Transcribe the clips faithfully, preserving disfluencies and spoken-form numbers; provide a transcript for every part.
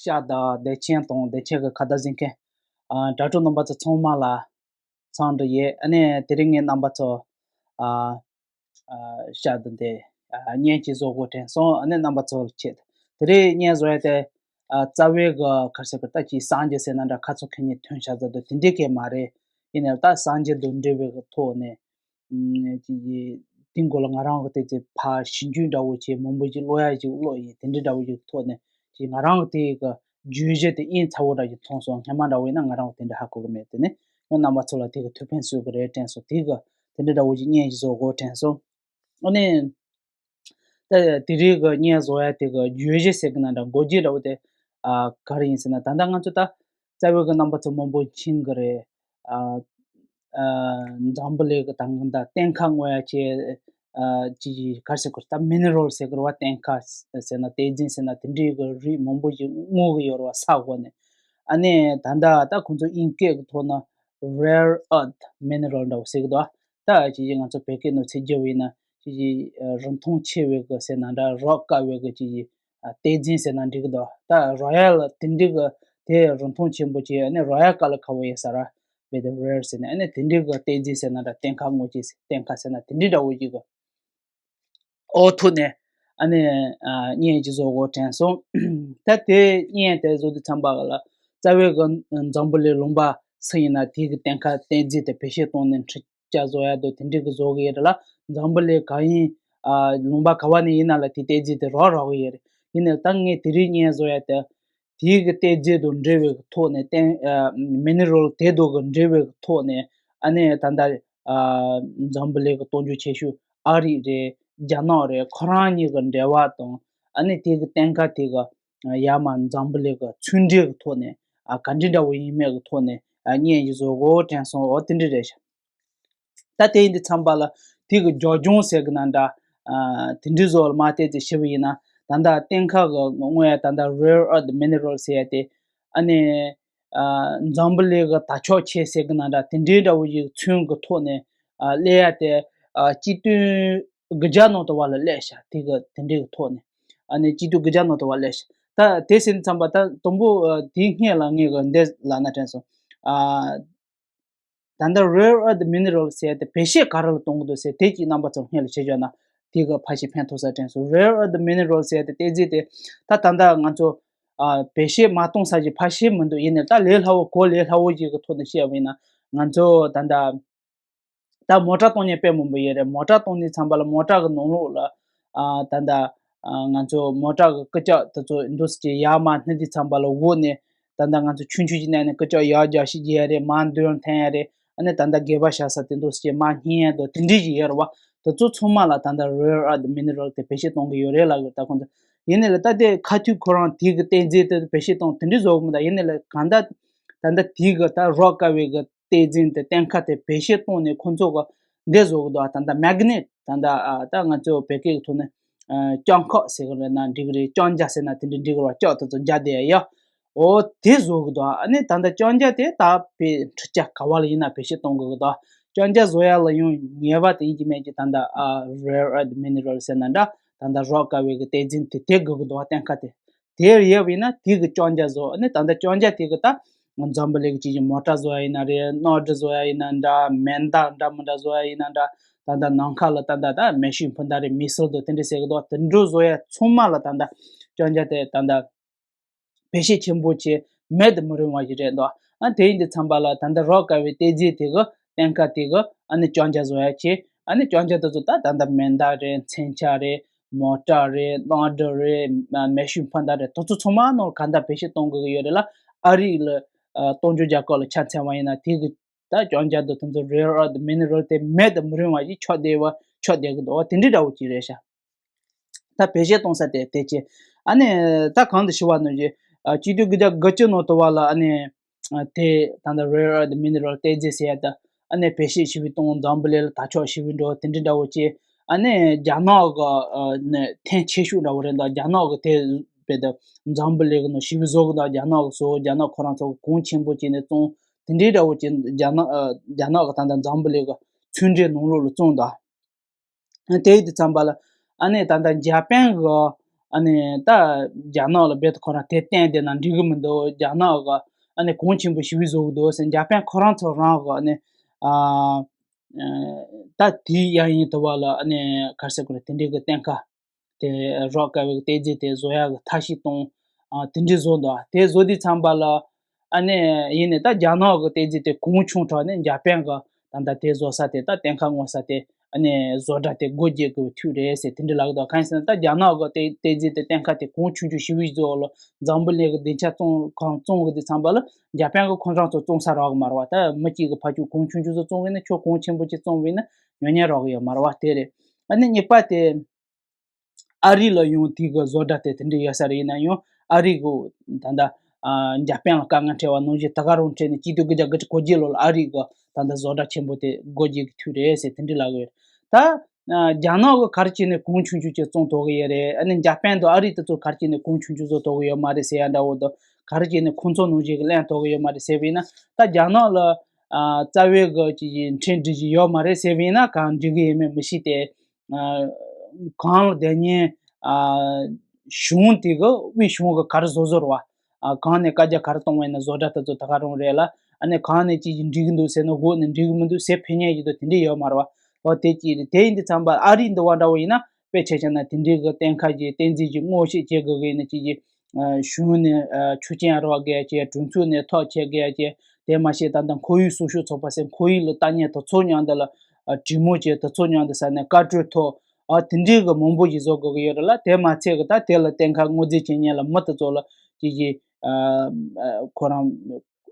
ཤག་དང་བདེ་ཆེན་དང་བདེ་ཆེན་གྱི་ཁ་བརྡ་གཟིགས་མཁན། ཨ། དྲ་གྲོགས་རྣམ་པ་ཚོ་ཚང་མ་ལ་འཚམས་འདྲི་ཡོད། ཨ་ནི་དེ་རིང་ངས་རྣམ་པ་ཚོ། ཨ། ཨ། ཤག་དང་དེ། ཨ། བརྙན་ཅིག་བཟོ་དགོས་དྲན་སོང་། ཨ་ནི་རྣམ་པ་ཚོ་ལ་ཆེད་དུ། དེ་རིང་བརྙན་བཟོ་ཡ་དེ། ཨ། རྩ་བའི་གི་ག་རེ་ཟེར་གི། ད་ཅིག་སངས་རྒྱས་ཟེར་ན་འདྲ། ཁ་ཚོ་ཁེ་ཉིན་ཐོན་ཤག་ཟེར་དུས་དེ་འདྲའི་གི་མ་རེད། ཡིན་ནའང་ད་སངས་རྒྱས་དང་འབྲེལ་བའི་གི་ཐོག་ནས། ཨུམ། ཅིག་དེའི་སྐོར་ལ་ང་རང་གི་དེ་ཚེ་ཕར་ཞིབ་འཇུག་འདྲ་བོ་བྱས། མང་པོ་ཅིག་ཀློག་ཡ་ཅིག་ཀློག་ཡིན། དེ་འདྲའི་འདྲ་བོ་ཅིག་ཐོག་ནས་ཅིག་ང་རང་གི་དེ་གི་བརྗོད་གཞི་དེ་དབྱིངས་ཚ་བོ་འདྲ་ཅིག་མཐོང་སོང་། སྔན་མ་འདྲ་བོ་ཡིན་ན་ང་རང་གི་དེ་འདྲ་ཧ་གོ་གི་མེད། དེ་ནས་ཡང་རྣམ་པ་ཚོ་ལ་དེ་གི་ཐུགས་ཕན་གསོས་གི་རེད་དྲན་སོང་། དེ་གི་དེ་འདྲའི་འདྲ་བོ་ཅིག་བརྙན་ཞིག་བཟོ་དགོས་དྲན་སོང་། ཨ་ནི། ད་དེ་རིང་གི་བརྙན་བཟོ་ཡ་དེ་གི་བརྗོད་གཞི་ཟེར་གི་ན་འདྲ། འགོ་རྒྱུ་འདྲ་བོ་དེ། ཨ། ག་རེ་ཡིན་ཟེར་ན། ད་ལྟ་ང་ཚོ་ད་རྩ་བའི་གི་རྣམ་པ་ཚོ་མང་པོ་མཁྱེན་གི་རེད། ཨ། ཨ། འཛམ་བུ་གླིང་གི་ད་གི་ད་གཏན་ཁ་སྔོག་ཡ་ཆེད། ཨ། ཅིག་ག་རེ་ཟེར་དགོས། ད་མི་ནི་རལ་ཟེར་གི་རེད་བ། གཏན་ཁ་ཟེར་ན། གཏེར་རྫས་ཟེར་ན། དེ་འདྲའི་གི་རིགས་མང་པོ་ཞིག་སྔོག་གི་ཡོད་རེད་བ། ས་འོག་ནས། ཨ་ནི་ད་ལྟ་ད་ཁོང་ཚོ་དབྱིན་སྐད་གི་ཐོག་ན་rare earth mineral འདྲ་བོ་ཟེར་གི་འདུག་ད་ཅིག་ཅིག་ང་ཚོ་བོད་སྐད་ནང་བྱས་རྒྱུ་བ་ཡིན་ན། ཅིག་ཅིག་ཨ། རིན་ཐང་ཆེ་བའི་གི་ཟེར་ན་འདྲ། རག་དཀའ་བའི་གི་ཅིག་ཅིག་ཨ། གཏེར་རྫས་ཟེར་ན་འགྲིག་གི་འདུག་ད་རོ་ཡལ་དེ་འདྲའི་གི་དེ་རིན་ཐང་ཆེན་པོ་ཅིག་ཨ་ནི་རོ་ཡལ་ཀ་ལ་ཁ་བོ་ཡོད་ས་ར། བེ་དེ་རེར་ཟེར་ནས། ཨ་ནི་དེ་འདྲའི་གི་གཏེར་རྫས་ཟེར་ན་འདྲ། གཏན་ཁ་སྔོག་ཅིག་གཏན་ཁ་ཟེར་ན་དེ་འདྲའི་འདྲ་བོ་ཅིག་གི་འོག་ཐུག་ནས། ཨ་ནི། ཨ། བརྙན་ཅིག་བཟོ་དགོས་དྲན་སོང་། ད་དེ་བརྙན་དེ་བཟོ་དུས་ཙམ་པ་ལ། རྩ་བའི་གི་འཛམ་བུ་གླིང་ལུང་པ་སུ་ཡིན་ན་དེ་གི་གཏན་ཁ་གཏེར་རྫས་དེ་བེད་སྤྱོད་བཏང་ནས་འཕྲུལ་ཆས་བཟོ་ཡ་དང་དེ་འདྲའི་གི་བཟོ་གི་ཡོད་རེད་ལ། འཛམ་བུ་གླིང་གང་ཡིན། ཨ། ལུང་པ་ག་བ་ནས་ཡིན་ན་ལ་དེ་གཏེར་རྫས་དེ་རག་རག་གི་ཡོད་རེད། ཡིན་ནའང་ད་ངས་དེ་རིང་བརྙན་བཟོ་ཡ་དེ། དེའི་གི་གཏེར་རྫས་དང་འབྲེལ་བའི་གི་ཐོག་ནས། གཏན། ཨ། མི་ནི་རལ་དེ་དང་གི་འབྲེལ་བའི་གི་ཐོག་ནས། ཨ་ནི་ད་ལྟ། ཨ། འཛམ་བུ་གླིང་གི་གཏོང་རྒྱུ་ཆེ་ཤོས་ཨ་རི་རེད། རྒྱ་ནག་རེད། ཁོ་རང་གཉིས་ཀྱི་འབྲེལ་བ་དང་། ཨ་ནི་དེ་གི་གཏན་ཁ་དེ་གི་ཡར་མར་འཛམ་བུ་གླིང་གི་ཚུལ་འབྲེལ་གི་ཐོག་ནས། ཨ། ག་འདྲ་འདྲ་བོ་ཡིན་མིན་གི་ཐོག་ནས། ཨ། བརྙན་ཞིག་བཟོ་དགོས་དྲན་སོང་། འོ་དེ་འདྲ་རེད་ཤག་ད་དེ་ཡིན་དུས་ཙམ་པ་ལ་དེ་གི་རྒྱབ་ལྗོངས་ཟེར་གི་ན་འདྲ། ཨ། དེ་འདྲའི་བཟོ་ལ་མ་བལྟས་ཏེ་ཞིབ་ཡིན་ན། ད་ལྟ་གཏན་ཁ་གི་སྔོག་ཡ། ད་ལྟ་rare earth mineral ཟེར་ཡ་དེ། ཨ་ནི། ཨ། འཛམ་བུ་གླིང་གི་དར་ལྕོག་ཆེ་ཟེར་གི་ན་འདྲ། དེ་འདྲའི་འདྲ་བོ་ཞིག་ཚུན་གི་ཐོག་ནས། ཨ། སླེབས་ཡ་དེ། ཨ། སྤྱི་སྟོང་དགུ་བརྒྱ་ནང་དུ་བ་ལ་སླེབས་ཤག་དེ་གི་དེ་འདྲའི་གི་ཐོག་ནས། ཨ་ནི་སྤྱི་སྟོང་དགུ་བརྒྱ་ནང་དུ་བ་སླེབས་ཤག་ད་དེ་ཟེར་དུས་ཙམ་པ། ད་དང་པོ། ཨ། དེའི་སྔོན་ལ་ངས་གི་འདི་ལབ་ན་དྲན་སོང་། ཨ། ད་ལྟ་rare earth mineral ཟེར་ཏེ་བེད་སྤྱོད་ག་རེ་ལ་གཏོང་གི་འདུག་ཟེར། དེ་གཅིག་རྣམ་པ་ཚོར་སྔོན་ལ་ཞུས་བཞག་ན་དེ་གི་ཕལ་ཆེར་ཕན་ཐོགས་ས་དྲན་སོང་། rare earth mineral ཟེར་ཏེ་གཏེར་རྫས་དེ་ད་ད་ལྟ་ང་ཚོ། ཨ། བེད་སྤྱོད་མ་གཏོང་ས་ཞིག་ཕལ་ཆེར་མི་འདུག་ཡིན་ནའང་ད་ལས་སླ་བོ། གོ་ལས་སླ་བོ་ཞིག་གི་ཐོག་ནས་བཤད་པ་ཡིན་ན། ང་ཚོ་ད་ལྟ་ད་མོ་ཊ་གཏོང་མཁན་དཔེ་མང་པོ་ཡོད་རེད། མོ་ཊ་གཏོང་དུས་ཙམ་པ་ལ་མོ་ཊ་གི་ནང་ལོགས་ལ། ཨ། ད་ལྟ། ཨ། ང་ཚོ་མོ་ཊ་གི་རྐུབ་ཀྱག་དེ་ཚོ་འདུག་སེ་ཅིག་ཡར་མར་སྣུན་དུས་ཙམ་པ་ལ་འོག་ནས། ད་ལྟ་ང་ཚོ་ཆུང་ཆུང་ཅིག་ནང་ནས་རྐུབ་ཀྱག་ཡར་རྒྱག་ཤིག་རྒྱག་ཡ་རེད། མར་མདུན་འཐེན་ཡ་རེད། ཨ་ནི་ད་ལྟ་སྒལ་པ་བཞག་ས་དེ་འདུག་སེ་ཅིག་མར་འཕྱིན་ཡ་དང་དེ་འདྲ་ཞིག་ཡོད་རེད་བ། དེ་ཚོ་ཚང་མ་ལ་ད་ལྟ་rare earth mineral དེ་བེད་སྤྱོད་གཏོང་གི་ཡོད་རེད་ལབ་ཡོད། ད་ཁོང་ཚོ། ཡིན་ནའང་ལ་ད་དེ་ཁ་ཐུག་ཁོ་རང་དེ་གི་གཏེར་རྫས་དེ་བེད་སྤྱོད་གཏོང་དེ་འདྲ་བཟོ་གི་མི་འདུག་ཡིན་ནའང་ལ་གང་ལྟར་ད་ལྟ་དེ་གི་ད་རག་དཀའ་བའི་གི་གཏེར་རྫས་དེ་གཏན་ཁ་དེ་བེད་སྤྱོད་གཏོང་ནས་ཁོང་ཚོ་གི་འདི་བཟོ་གི་འདུག་ད་ལྟ་མེག་ནེཊ། ད་ལྟ། ཨ། ད་ང་ཚོ་བོད་སྐད་ཀྱི་ཐོག་ནས། ཨ། ལྕགས་མཁར་ཟེར་གི་རེད་ན་འགྲིག་གི་རེད། ལྕགས་རྒྱ་ཟེར་ན་དེ་འདྲ་འགྲིག་གི་རེད་བ། ལྕགས་དེ་ཚོ་རྒྱ་དེ་ཡ། འོ་དེ་བཟོ་གི་འདུག་ཨ་ནི་ད་ལྟ་ལྕགས་རྒྱ་དེ་ད་བོད་འཕྲུལ་ཆས་ག་བ་ལ་ཡིན་ན་བེད་སྤྱོད་གཏོང་དགོས་གི་འདུག་ལྕགས་རྒྱ་བཟོ་ཡ་ལ་ཡང་ངེས་པ་དེ་ཡིན་གྱི་མེད་ཀྱི། ད་ལྟ། ཨ། rare earth mineral ཟེར་ན་འདྲ། ད་ལྟ་རག་དཀའ་བའི་གི་གཏེར་རྫས་དེ་དེ་དགོས་གི་འདུག་བ། གཏན་ཁ་དེ། དེར་ཡོད་པ་ཡིན་ན་དེ་གི་ལྕགས་རྒྱ་བཟོ། ཨ་ནི་ད་ལྟ་ལྕགས་རྒྱ་དེ་གི་ད་འཛམ་བུ་གླིང་གི་ཅིག་ཅིག་མོ་ཊ་བཟོ་ཡ་ཡིན་ན་རེད། གནམ་གྲུ་བཟོ་ཡ་ཡིན་ན་འདྲ། མེ་མདའ་འདྲ་མི་འདྲ་བཟོ་ཡ་ཡིན་ན་འདྲ། ད་ལྟ་ནམ་མཁའ་ལ་ད་ལྟ་ད་མེ་ཤུགས་འཕུར་མདའ་རེད། མི་སིལ་དང་དེ་འདྲ་ཟེར་གི་འདུག་དེ་འདྲ་བཟོ་ཡ་ཚང་མ་ལ་ད་ལྟ་ལྕགས་རྒྱ་དེ་ད་ལྟ་བེད་སྤྱོད་ཆེན་པོ་བྱས། མེད་དུ་མི་རུང་བ་ཞིག་རེད་འདུག་ཨ། དེ་ཡིན་དུས་ཙམ་པ་ལ་ད་ལྟ་རག་དཀའ་བའི་གཏེར་རྫས་དེ་གི་གཏན་ཁ་དེ་གི་ཨ་ནི་ལྕགས་རྒྱ་བཟོ་ཡ་བྱས། ཨ་ནི་ལྕགས་རྒྱ་དེ་ཚོ་ད་ད་ལྟ་མེ་མདའ་རེད། མཚོན་ཆ་རེད། མོ་ཊ་རེད། གནམ་གྲུ་རེད། མེ་ཤུགས་འཕུར་མདའ་རེད། དེ་ཚོ་ཚང་མ་ནང་ག་འདྲ་བེད་སྤྱོད་གཏོང་དགོས་ཀྱི་ཡོད་རེད་ལ། ཨ་རི་ལ། ཨ། གཏོང་རྒྱུ་རྒྱ་སྐོར་ལ་ཆ་མཚོན་པ་ཡིན་ན་དེ་གི་ད་ལྕགས་རྒྱ་དེ་ཚོ་rare earth mineral དེ་མེད་དུ་མི་རུང་བ་ཞིག་ཆགས་བསྡད་པ། ཆགས་བསྡད་ཀྱི་འདུག་དེ་འདྲའི་འདྲ་བོ་ཅིག་རེད་ཤག་ད་བེད་སྤྱོད་གཏོང་ས་དེ་དེ་ཅི། ཨ་ནི་ད་གོང་དུ་ཞུས་པ་ནང་བཞིན། ཨ། སྤྱི་ལོ་དགུ་བརྒྱ་དགུ་བཅུ་ནང་དུ་བ་ལ་ཨ་ནི། ཨ། དེ་ད་ལྟ་rare earth mineral གཏེར་རྫས་ཟེར་ཡ་ད། ཨ་ནི་བེད་སྤྱོད་ཞེ་པོ་གཏོང་། འཛམ་བུ་གླིང་ལ་དར་ལྕོག་ཞེ་པོ་འགྲོ། དེ་འདྲ་འདྲ་བོ་ཅིག་ཨ་ནི་རྒྱ་ནག་གི། ཨ་ནི་ཐོན་ཆེ་ཤོས་འདྲ་བོ་རེད་འདུག་རྒྱ་ནག་གི་དེ་བས་ད་འཛམ་བུ་གླིང་གི་ནང་ཞེ་པོ་བཟོ་གི་འདུག་རྒྱ་ནག་གི་བཟོ། རྒྱ་ནག་ཁོ་རང་ཚོ་གོང་ཆེན་པོ་བྱས་ནས་བཙོང་། དེ་འདྲའི་འདྲ་བོ་ཅིག་རྒྱ་ནག་ཨ། རྒྱ་ནག་གི་ད་ལྟ་འཛམ་བུ་གླིང་གི་ཚུལ་འབྲེལ་ནང་ལོགས་ལ་བཙོང་འདུག་དེ་ཡིན་དུས་ཙམ་པ་ལ། ཨ་ནི་ད་ལྟ་འཇར་པན་གི། ཨ་ནི་ད་རྒྱ་ནག་ལ་རྦད་དེ་ཁོ་རང་དེ་བརྟེན་བསྡད་ན་འགྲིག་གི་མི་འདུག་རྒྱ་ནག་གི་ཨ་ནི་གོང་ཆེན་པོ་ཞེ་པོ་བཟོ་གི་འདུག་ཟེར། འཇར་པན་ཁོ་རང་ཚོ་རང་གི་ཨ་ནི་ཨ་ད་དེའི་ཡང་ཡིན་དུ་བ་ལ་ཨ་ནི་ག་རེ་ཟེར་དགོས་རེད། དེ་འདྲའི་གི་གཏན་ཁ་དེ་རག་དཀའ་བའི་གཏན་རྫས་དེ་བཟོ་ཡག་གི་ཐབས་ཤེས་གཏོང་། ཨ་དེ་འདྲའི་བཟོ་འདུག་དེ་བཟོ་དུས་ཙམ་པ་ལ་ཨ་ནི་ཡིན་ནའི་ད་རྒྱ་ནག་གི་གཏན་རྫས་དེ་གོང་ཆུང་དྲགས་ནས་འཇར་པན་གི་ད་ལྟ་དེ་བཟོ་ས་དེ་ད་གཏན་ཁ་དངོས་ས་དེ་ཨ་ནི་བཟོ་གྲྭ་དེ་སྒོ་འབྱེད་དགོས་པའི་དུས་རེད་ཟེར་དེ་འདྲ་ལབ་འདུག་གང་ཡིན་ཟེར་ན་ད་རྒྱ་ནག་གི་གཏན་གཏན་རྫས་དེ་གཏན་ཁ་དེ་གོང་ཆུང་ཆུང་ཞེ་པོ་བཟོ་ལ་འཛམ་བུ་གླིང་གི་སྡིངས་ཆ་བཙོང་གང་བཙོང་གི་དུས་ཙམ་པ་ལ་འཇར་པན་གི་ཁོང་རང་ཚོ་བཙོང་ས་རག་གི་མ་རེད་བ། ད་མི་གཅིག་གི་ཕ་ཆུ་གོང་ཆུང་ཆུང་ཚོ་བཙོང་གི་ན་ཁྱོད་གོང་ཆེན་པོ་ཅིག་བཙོང་བས་ན་ཉོ་ཉན་རག་གི་ཡོད་མ་རེད་བ། དེ་རེད། ཨ་ནི་གཉིས་པ་དེ། ཨ་རི་ལ་ཡང་དེ་གི་བཟོ་གྲྭ་དེ་དེ་འདྲ་ཡོད་ས་རེད། ཡིན་ན་ཡང་ཨ་རི་གི་ད་ལྟ་ཨ་འཇར་པན་ལ་དཀའ་ངལ་འཕྲད་པ་ནང་བཞིན་ད་ག་རང་འཕྲད་ནས་གཅིག་སྟོང་དགུ་བརྒྱ་དགུ་བཅུ་གོ་བརྒྱད་ལོ་ལ་ཨ་རི་གི་ད་ལྟ་བཟོ་གྲྭ་ཆེན་པོ་དེ་སྒོ་འབྱེད་ཀྱི་དུས་རེད་ཟེར་དེ་འདྲ་ལབ་ཡོད། ད་ཨ་རྒྱ་ནག་གི་ག་རེ་བྱས་ནས་གོང་ཆུང་ཆུང་ཅིག་བཙོང་ཐུབ་ཀྱི་ཡོད་རེད། ཨ་ནི་འཇར་པན་དང་ཨ་རི་དེ་ཚོ་ག་རེ་བྱས་ནས་གོང་ཆུང་ཆུང་བཟོ་ཐུབ་ཀྱི་ཡོད་མ་རེད་ཟེར་ཡ་འདྲ་བོ་དང་ག་རེ་བྱས་ནས་ཁོང་ཚོ་ནང་བཞིན་གྱི་ལེན་ཐུབ་ཀྱི་ཡོད་མ་རེད་ཟེར་བས་ན་ད་རྒྱ་ནག་ལ་ཨ་རྩ་བའི་གི་ཅིག་ཡིན་ཁྲིམས་སྒྲིག་གཞི་ཡོད་མ་རེད་ཟེར་བས་ན་གང་འགྲིག་གི་ཡིན་མིན་མི་ཤེས་ཏེ། ཨ་གང་ལ་དེ་ཉིན་ཨ་གཞུང་དེ་གི་དབུས་གཞུང་གི་ག་རེ་བཟོ་བཟོ་ར་བ། ཨ་གང་ནས་བཀའ་རྒྱ་ག་རེ་གཏོང་བས་ན་བཟོ་གྲྭ་དེ་ཚོ་ད་ག་རང་རེད་ལ། ཨ་ནི་གང་ནས་ཅི་ཞིག་འགྲིག་གི་འདུག་ཟེར་ན་འོག་ནས་འགྲིག་གི་མི་འདུག་ཟེར་ཕན་ཉན་ཞིག་ཏུ་དེ་འདྲས་ཡོད་མ་རེད་བ། འོ་དེ་ཅི་རེད། དེ་ཡིན་དུས་ཙམ་པ་ཨ་རི་འདི་བ་འདྲ་བོ་ཡིན་ན་དཔེ་ཆ་བཞག་ན་དེ་འདྲས་གི་གཏན་ཁ་གི་གཏན་རྫས་ཀྱི་སྔོག་བཤེར་བྱེད་དགོས་གི་ཡིན་ན་ཅི་ཞིག་གཞུང་ནས་ཆོག་མཆན་རག་གི་ཡ་ཅེ། གྲོས་ཚོགས་ནས་ཐག་བཅད་གི་ཡ་ཅེ། དེ་མ་ཟད་ད་ལྟ་ཁོར་ཡུག་སྲུང་སྐྱོབ་ཚོགས་པ་ཟེར་ཁོར་ཡུག་ལ་ལྟ་ཉན་དེ་ཚོ་མཉམ་དུ་ལ་གྲོས་མོལ་བྱས། དེ་ཚོ་མཉམ་དུ་ས་ནས་བཀའ་གྲོས་ཐོབ། ཨ་དེ་འདྲའི་གི་མང་པོ་ཞིག་བཟོ་དགོས་གི་ཡོད་རེད་ལ། དེ་མ་ཚད་གི་ད་དེ་ལ་གཏན་ཁ་དངོས་རྫས་བྱེད་མཁན་ལ་མི་དེ་ཚོ་ལ་ཅི་ཞིག་ཁོ་རང་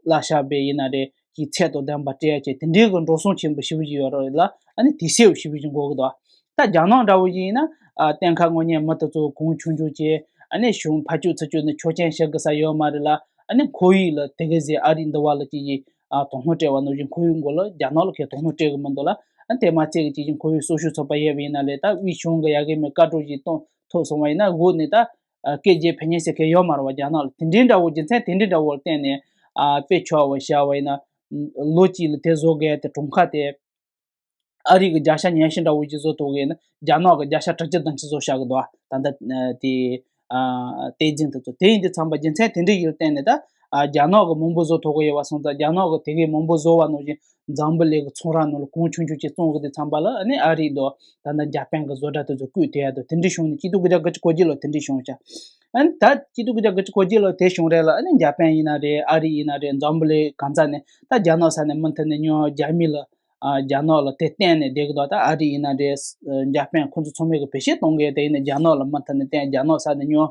བསླབ་བྱ་བས་ཡིན་ན་རེད། ཅིག་ཚད་དང་ལྡན་པ་སྤྲད་ཡ་ཅེ། དེ་འདྲའི་གི་འགྲོ་སོང་ཆེན་པོ་ཞེ་པོ་ཞིག་ཡོད་རེད་ལ། ཨ་ནི་དུས་ཚོད་ཞེ་པོ་ཞིག་འགོར་གི་འདུག་ད་རྒྱ་ནག་འདྲ་བོ་ཞིག་ཡིན་ན་ཨ་གཏན་ཁ་དངོས་གནས་མི་དེ་ཚོ་གོང་ཆུང་ཆུང་བྱས། ཨ་ནི་གཞུང་ཕར་ཕྱོགས་ཚུར་ཕྱོགས་ནས་ཆོག་མཆན་ཞུ་དགོས་ས་ཡོད་མ་རེད་ལ། ཨ་ནི་ཁོར་ཡུག་ལ་དེ་ག་ཟེ་ཨ་རི་འདི་བ་ལ་ཅིག་ཡིན་ཨ་དོ་སྣང་སྤྲད་པ་ནང་བཞིན་ཁོར་ཡུག་མགོ་ལ་རྒྱ་ནག་ལ་གས་དོ་སྣང་སྤྲད་གི་མི་འདུག་ལ། ཨ་ནི་དེ་མ་ཚད་གི་ཅིག་ཅིག་ཁོར་ཡུག་སྲུང་སྐྱོབ་ཚོགས་པ་ཡོད་པ་ཡིན་ན་ལས་ད་དབུས་གཞུང་གི་ཡ་གི་མི་བཀའ་འཁྲོལ་ཞིག་གཏོང་ཐུབ་སོང་བ་ཡིན་ན་འོག་ནས་ད་ཨ་སྐད་རྒྱབ་ཕན་ཉན་ཟེར་མཁན་ཡོད་མ་རེད་བ། རྒྱ་ནག་ལ་དེ་འདྲའི་འདྲ་བོ་རྒྱུ་མཚན་དེ་འདྲའི་འདྲ་བོ་ལ་བརྟེན་ནས་ཨ་དཔེ་ཆ་བ་བཞག་པ་ཡིན་ན་ལོ་གཅིག་ལ་དེ་བཟོ་དགོས་ཡ་དེ་གྲངས་ཀ་དེ། ཨ་རི་གི་བརྒྱ་ཆ་ཉི་ཤུ་འདྲ་བོ་ཅིག་བཟོ་ཐུབ་ཀྱི་ཡིན་ན་རྒྱ་ནག་གི་བརྒྱ་ཆ་དྲུག་ཅུ་བདུན་ཅུ་བཟོ་བཞག་གི་འདུག་ད་ལྟ་ཨ་དེ་ཨ་བསྟན་འཛིན་དེ་ཚོ་དེ་ཡིན་དུས་ཙམ་པ་རྒྱུ་མཚན་དེ་འདྲ་ཡོད་བརྟེན་ནས་ད་ཨ་རྒྱ་ནག་གི་མང་པོ་བཟོ་ཐུབ་ཀྱི་ཡོད་པ་སོང་ཙང་རྒྱ་ནག་གི་དེ་གའི་མང་པོ་བཟོ་བ་ནང་བཞིན་འཛམ་བུ་གླིང་གི་ཚོང་ར་ནང་ལ་གོང་ཆུང་ཆུང་ཅིག་བཙོང་གི་དུས་ཙམ་པ་ལ་ཨ་ནི་ཨ་རི་དང་ད་ལྟ་འཇར་པན་གི་བཟོ་གྲྭ་དེ་ཚོ་བསྐུལ་ཐེབས་ཡ་དང་དེ་འདྲ་བྱུང་ནས་གཅིག་སྟོང་དགུ་བརྒྱ་དགུ་བཅུ་གོ་བརྒྱད་ལོ་དེ་འདྲ་བྱུང་ཤག་ཨ་ནི་ད་གཅིག་སྟོང་དགུ་བརྒྱ་དགུ་བཅུ་གོ་བརྒྱད་ལོ་དེ་བྱུང་རེད་ལ། ཨ་ནི་འཇར་པན་ཡིན་ན་རེད། ཨ་རི་ཡིན་ན་རེད། འཛམ་བུ་གླིང་གང་ས་ནས་ད་རྒྱ་ནག་ས་ནས་མུ་མཐུད་ནས་ཉོ། རྒྱ་མི་ལ་ཨ་རྒྱ་ནག་ལ་དེ་བརྟེན་ནས་བསྡད་གི་འདུག་ད་ཨ་རི་ཡིན་ན་རེད། འཇར་པན་ཁོང་ཚོ་ཚང་མས་གི་བེད་སྤྱོད་གཏོང་གི་དེ་ཡིན་ན་རྒྱ་ནག་ལ་མུ་མཐུད་ནས་བརྟེན། རྒྱ་ནག་ས་ནས་ཉོ།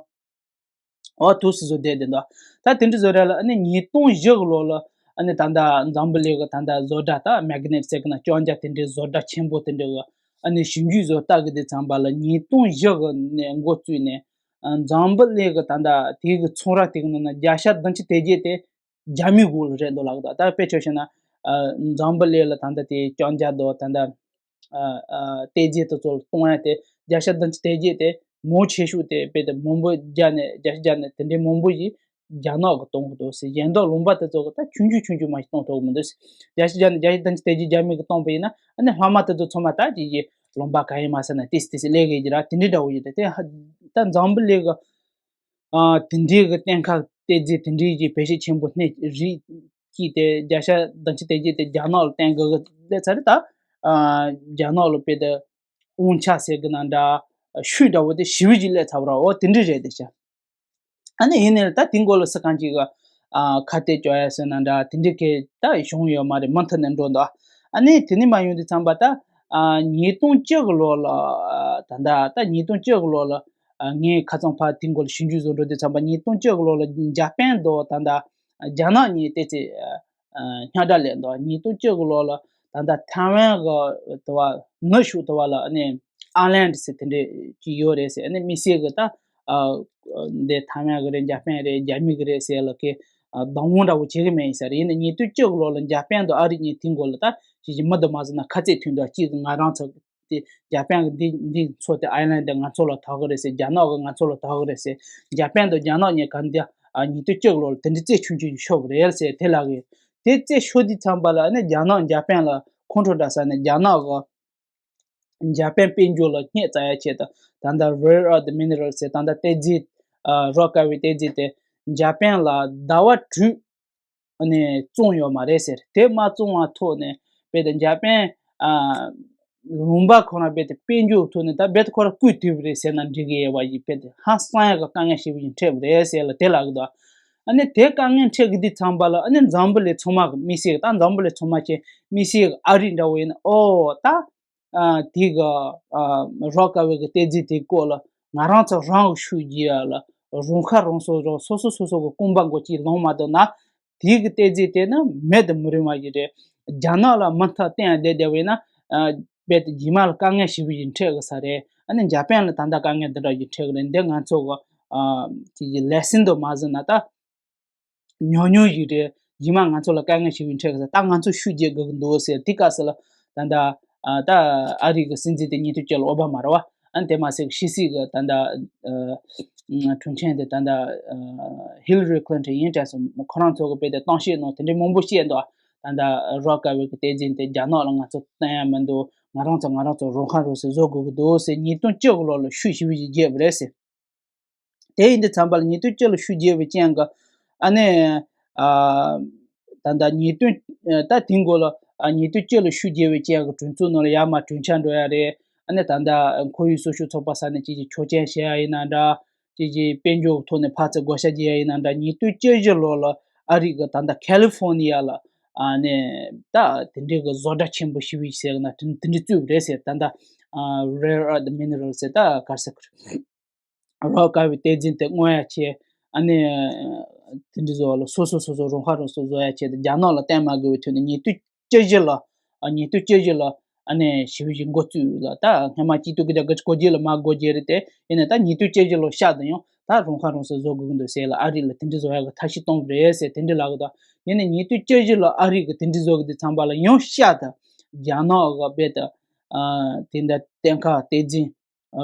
འོ་དུས་སུ་བཟོ་བསྡད་དེ་འདུག་ད་དེ་འདྲ་བཟོ་ར་ལ་ཨ་ནི་ཉིས་སྟོང་བཞི་གི་ལོ་ལ་ཨ་ནི་ད་ལྟ་འཛམ་བུ་གླིང་གི་ད་ལྟ་བཟོ་གྲྭ་ད་མེག་ནེཊ་ཟེར་གི་ན་ཅོག་འཇའ་དེ་འདྲའི་བཟོ་གྲྭ་ཆེན་པོ་དེ་འདྲ་གི་ཨ་ནི་ཞིབ་འཇུག་བཟོ་ལྟ་གི་དེ་ཙམ་པ་ལ་ཉིས་སྟོང་བཞི་གི་ནས་འགོ་བཙུགས་ནས་ཨ་འཛམ་བུ་གླིང་གི་ད་ལྟ་དེ་གི་ཚོང་ར་དེ་གི་ནང་ན་བརྒྱ་ཆ་བདུན་ཅུ་དེ་བརྒྱད་དེ་རྒྱ་མིའི་འོག་ལ་རེད་འདུག་ལབ་གི་འདུག་ད་དཔེ་ཆ་བཞག་ན་ཨ་འཛམ་བུ་གླིང་ལ་ད་ལྟ་དེ་ཅོག་འཇའ་དང་ད་ལྟ་ཨ་ཨ་ལྟས་རྗེས་དེ་ཚོ་ལ་གཏོང་ཡ་དེ་བརྒྱ་ཆ་བདུན་ཅུ་དེ་བརྒྱད་དེ་མང་ཆེ་ཤོས་དེ་དཔེ་དེ་མང་པོ་བརྒྱ་ནས་བརྒྱ་ཆ་བརྒྱ་ནས་དེ་འདྲའི་མང་པོ་ཞིག་རྒྱ་ནག་གིས་གཏོང་གི་འདུག་ཟེར། གཞན་དག་ལུང་པ་དེ་ཚོ་གིས་ད་ཆུང་ཆུང་ཆུང་ཆུང་མ་ཞིག་གཏོང་ཐུབ་ཀྱི་མི་འདུག་ཟེར། བརྒྱ་ཆ་བརྒྱ་ནས་བརྒྱ་ཆ་བདུན་ཅུ་དེ་བརྒྱད་རྒྱ་མི་གིས་གཏོང་པ་ཡིན་ན་ཨ་ནི་ལྷག་མ་དེ་ཚོ་ཚང་མ་ད་ཅིག་གི་ལུང་པ་ག་ཡིན་མ་ཟེར་ན་ཏིས་ཏིས་ལས་ཀའི་རྒྱུ་ར་དེ་འདྲའི་འདྲ་བོ་ཡོད་དེ། དེ་ཧ་ད་འཛམ་བུ་གླིང་གི་ཨ་དེ་འདྲའི་གི་གཏན་ཁ་གཏད་རྫས་དེ་འདྲའི་གི་བེད་སྤྱོད་ཆེན་པོ་སྣེ་རིགས་ཀྱིས་དེ་བརྒྱ་ཆ་བདུན་ཅུ་དེ་བརྒྱད་དེ་རྒྱ་ནག་ལ་བརྟེན་དགོས་གི་སླེབས་ཚར་རེད། ད་ཨ་རྒྱ་ནག་ལ་དཔེ་དེ་དབང་ཆ་ཟེར་གི་ན་འདྲ་ཤུགས་འདྲ་བོ་དེ་ཞེ་པོ་ཅིག་སླེབས་ཚར་བ་ར། འོ་དེ་འདྲའི་རེད་དེ་ཤ། ཨ་ནི་ཡིན་ནའི་ད་དེ་འགོ་ལ་སུ་གང་ཅིག་གི་ཨ་ཁ་གཏད་གཅོག་ཡ་ཟེར་ན་འདྲ་དེ་འདྲའི་གི་ད་བྱུང་ཡོད་མ་རེད། མུ་མཐུད་ནས་འགྲོ་འདུག་ཨ་ནི་དེ་ནས་མ་ཡོང་དུས་ཙམ་པ་ད་ཨ་ཉིས་སྟོང་བཅུ་གི་ལོ་ལ་ཨ་ད་ལྟ་ད་ཉིས་སྟོང་བཅུ་གི་ལོ་ལ་ཨ་ངས་ཁ་སང་ཕར་དེ་འགོ་ལ་ཞིབ་འཇུག་བཟོ་འགྲོ་དུས་ཙམ་པ་ཉིས་སྟོང་བཅུ་གི་ལོ་ལ་འཇར་པན་དང་ད་ལྟ་རྒྱ་ནག་གཉིས་ཏོག་ཙམ་ཨ་ཨ་རྙོག་དྲ་སླེབས་འདུག་ཉིས་སྟོང་བཅུ་གི་ལོ་ལ་ད་ལྟ་ཐའེ་ཝན་གི་དེ་བ་ནུབ་ཕྱོགས་དེ་བ་ལ་ཨ་ནི་ཨའི་ལན་ཟེར་དེ་འདྲ་ཅིག་ཡོད་རེད་ཟེར། ཨ་ནི་དམིགས་བསལ་གི་ད་ཨ་འདི་ཐའེ་ཝན་གི་རེད། འཇར་པན་རེད། རྒྱ་མི་གི་རེད་ཟེར་ལ་ཁེ་ཨ་བདག་དབང་འདྲ་བོ་བྱེད་གི་མེད་ཡིན་ས་རེད། ཡིན་ན་ཉིས་སྟོང་བཅུ་གི་ལོ་ལ་འཇར་པན་དང་ཨ་རི་གཉིས་དེ་འགོ་ལ་ད་ཅིག་ཅིག་མི་འདུག་མ་ཟེར་ན་ཁ་ཚིག་མཐུན་འདུག་གཅིག་གི་ང་རང་ཚོ་དེ་འཇར་པན་གི་འདི་འདི་མཚོ་དེ་ཨའི་ལན་དེ་ང་ཚོ་ལ་ཐོགས་གི་རེད་ཟེར། རྒྱ་ནག་གི་ང་ཚོ་ལ་ཐོགས་གི་རེད་ཟེར། འཇར་པན་དང་རྒྱ་ནག་གཉིས་ཀ་འདི་ཨ་ཉིས་སྟོང་བཅུ་གི་ལོ་ལ་དེ་འདྲ་རྩིས་ཆུང་ཆུང་ཞིག་ཤོར་བ་རེད་ཟེར་དེ་ལབ་གི་ཡོད། དེ་རྩིས་ཤོར་དུས་ཙམ་པ་ལ་ཨ་ནི་རྒྱ་ནག་འཇར་པན་ལ་ཁོང་ཁྲོ་འདྲ་ཟ་ནས་རྒྱ་ནག་གི་ འཇར་པན་དཔལ་འབྱོར་ལ་སྙད་བཙལ་ཡ་ཆེད་དུ་ད་ལྟ་rare earth minerals ཟེར་ད་ལྟ་གཏེར་རྫས་ཨ་རགས་དཀར་བའི་གཏེར་རྫས་དེ་འཇར་པན་ལ་ཟླ་བ་དྲུག་ཨ་ནི་བཙོང་ཡོད་མ་རེད་ཟེར། དེ་མ་བཙོང་བ་ཐོག་ནས་རྦད་དེ་འཇར་པན་ཨ་ལུང་པ་ཁོ་རང་རྦད་དེ་དཔལ་འབྱོར་ཐོག་ནས་ད་རྦད་དེ་ཁོ་རང་བརྐུས་ཐུབ་རེད་ཟེར་ན་འགྲིག་གི་ཡོད་པ་ཡིན། རྦད་དེ་ཧང་སང་ཡ་གི་དཀའ་ངལ་ཞེ་པོ་ཞིག་འཕྲད་པ་རེད་ཟེར་ལ་དེ་ལབ་གི་འདུག་ཨ་ནི་དེ་དཀའ་ངལ་འཕྲད་གི་དུས་ཙམ་པ་ལ་ཨ་ནི་འཛམ་བུ་གླིང་ཚང་མ་གི་དམིགས་བསལ་གི་ད་འཛམ་བུ་གླིང་ཚང་མ་ཆེ་དམིགས་བསལ་གི་ཨ་རི་འདྲ་བོ་ཡིན་ན་ཨོ་ད། ཨ་དེ་གི་ཨ་རགས་དཀར་བའི་གི་གཏེར་རྫས་དེ་སྐོར་ལ་ང་རང་ཚོ་རང་གི་ཤུགས་ཀྱིས་ལ་རང་ཁ་རང་གསོ་རང་སོ་སོ་སོ་སོ་གི་རྐང་པ་མགོ་གཅིག་ལོང་མ་གཏོགས་ན་དེ་གི་གཏེར་རྫས་དེ་ནི་མེད་དུ་མི་རུང་བ་ཞིག་རེད། རྒྱ་ནག་ལ་མུ་མཐུད་བསྟེན་བསྡད་བསྡད་པ་ཡིན་ན་ཨ་རྦད་དེ་རྗེས་མ་ལ་དཀའ་ངལ་ཞེ་པོ་ཞིག་འཕྲད་གི་ས་རེད། ཨ་ནི་འཇར་པན་ལ་ད་ལྟ་དཀའ་ངལ་འདི་འདྲ་ཞིག་འཕྲད་གི་རེད། འདི་ང་ཚོ་གི་ཨ་ཅིག་གི་ལེ་སན་དུ་མ་ཟིན་ན་ད། ཉུང་ཉུང་ཞིག་རེད། རྗེས་མ་ང་ཚོ་ལ་དཀའ་ངལ་ཞིག་འཕྲད་གི་ས་ད་ང་ཚོ་ཤུགས་རྒྱག་དགོས་ཀྱི་འདུག་ཟེར། དེ་སྐབས་སུ་ལ་ད་ལྟ་ཨ་ད་ཨ་རི་གི་སྲིད་འཛིན་དེ་ཉིས་སྟོང་བཅུ་ལ་ཨོ་བྷ་མ་རེད་བ། ཨ་ནི་དེ་མ་ཟད་ཕྱི་སྲིད་གི་ད་ལྟ་ཨ་དྲུང་ཆེ་དེ་ད་ལྟ་ཨ་ཧི་ལ་རི་ཁི་ལིན་ཊོན་ཡིན་དྲན་སོང་། ཁོ་རང་ཚོ་གི་དཔེ་དེ་གཏམ་བཤད་ནང་དེ་འདྲའི་མང་པོ་བཤད་འདུག་ད་ལྟ་རགས་དཀར་བའི་གི་གཏེར་རྫས་དེ་རྒྱ་ནག་ལ་ང་ཚོ་བསྟན་ཡ་མི་འདུག་ང་རང་ཚོ་ང་རང་ཚོ་རང་ཁ་རང་གསོ་བཟོ་དགོས་ཀྱི་འདུག་ཟེར་ཉིས་སྟོང་བཅུ་གི་ལོ་ལ་ཤུགས་ཞེ་པོ་ཞིག་རྒྱབ་པ་རེད་ཟེར། དེ་ཡིན་དུས་ཙམ་པ་ལ་ཉིས་སྟོང་བཅུ་ལ་ཤུགས་རྒྱབ་པའི་རྐྱེན་གྱིས་ཨ་ནི་ཨ་ད་ལྟ་ཉིས་སྟོང་ད་དེའི་མགོ་ལ་ཨ་ཉིས་སྟོང་བཅུ་ལ་ཤུགས་རྒྱབ་པའི་རྐྱེན་གྱིས་གྲོས་ཚོགས་ནང་ལ་ཡར་མར་གྲོས་འཆར་འགྲོ་ཡ་རེད། ཨ་ནི་ད་ལྟ་ཁོར་ཡུག་སྲུང་སྐྱོབ་ཚོགས་པ་ས་ནས་ཅིག་ཅིག་ཆོག་མཆན་བཞེས་ཡ་ཡིན་ན་འདྲ། ཅིག་ཅིག་དཔལ་འབྱོར་ཐོག་ནས་ཕར་ཚུར་བགོ་བཤའ་རྒྱག་ཡ་ཡིན་ན་འདྲ། ཉིས་སྟོང་བཅུ་བཞི་ལོ་ལ་ཨ་རི་གི་ད་ལྟ་ཁ་ལི་ཧྥོ་ནི་ཡ་ལ་ཨ་ནི་ད་དེ་འདྲའི་གི་བཟོ་གྲྭ་ཆེན་པོ་ཞེ་པོ་ཞིག་ཟེར་ན་དེ་དེ་འདྲའི་བཙུགས་པ་རེད་ཟེར། ད་ལྟ་ཨ་rare earth minerals ཟེར་ད་ག་རེ་ཟེར་དགོས་རེད། རགས་དཀར་བའི་གཏེར་རྫས་དེ་བརྔོ་ཡ་ཆེད་ཨ་ནི་དེ་འདྲ་བཟོ་བ་ལ་སོ་སོ་སོ་སོ་རང་ཁ་རང་གསོ་བཟོ་ཡ་ཆེད་དུ་རྒྱ་ནག་ལ་བརྟེན་མ་དགོས་པའི་དུས་ནས་ཉིས་སྟོང་བཅུ་བཞི་ལ་ཨ་ཉིས་སྟོང་བཅུ་བཞི་ལ་ཨ་ནི་ཞེ་པོ་ཞིག་འགོ་བཙུགས་ཡོད་ལ། ད་སྔོན་མ་གཅིག་སྟོང་དགུ་བརྒྱ་དགུ་བཅུ་གོ་བརྒྱད་ལ་མར་སྒོ་འབྱེད་རེད་དེ། ཡིན་ནའི་ད་ཉིས་སྟོང་བཅུ་བཞི་ལོ་ཤར་དུ་ཡང་ད་རང་ཁ་རང་གསོ་བཟོ་དགོས་ཀྱི་འདུག་ཟེར་ལ་ཨ་རི་ལ་དེ་འདྲ་བཟོ་ཡ་གི་ཐབས་ཤེས་གཏོང་གི་རེད་ཟེར་དེ་འདྲ་ལབ་གི་འདུག་ཡིན་ནའི་ཉིས་སྟོང་བཅུ་བཞི་ལ་ཨ་རི་གི་དེ་འདྲ་བཟོ་གི་དུས་ཙམ་པ་ལ་ཡང་ཤར་དུ་རྒྱ་ནག་གི་རྦད་དེ་ཨ་དེ་འདྲ་གཏན་ཁ་གཏེར་རྫས།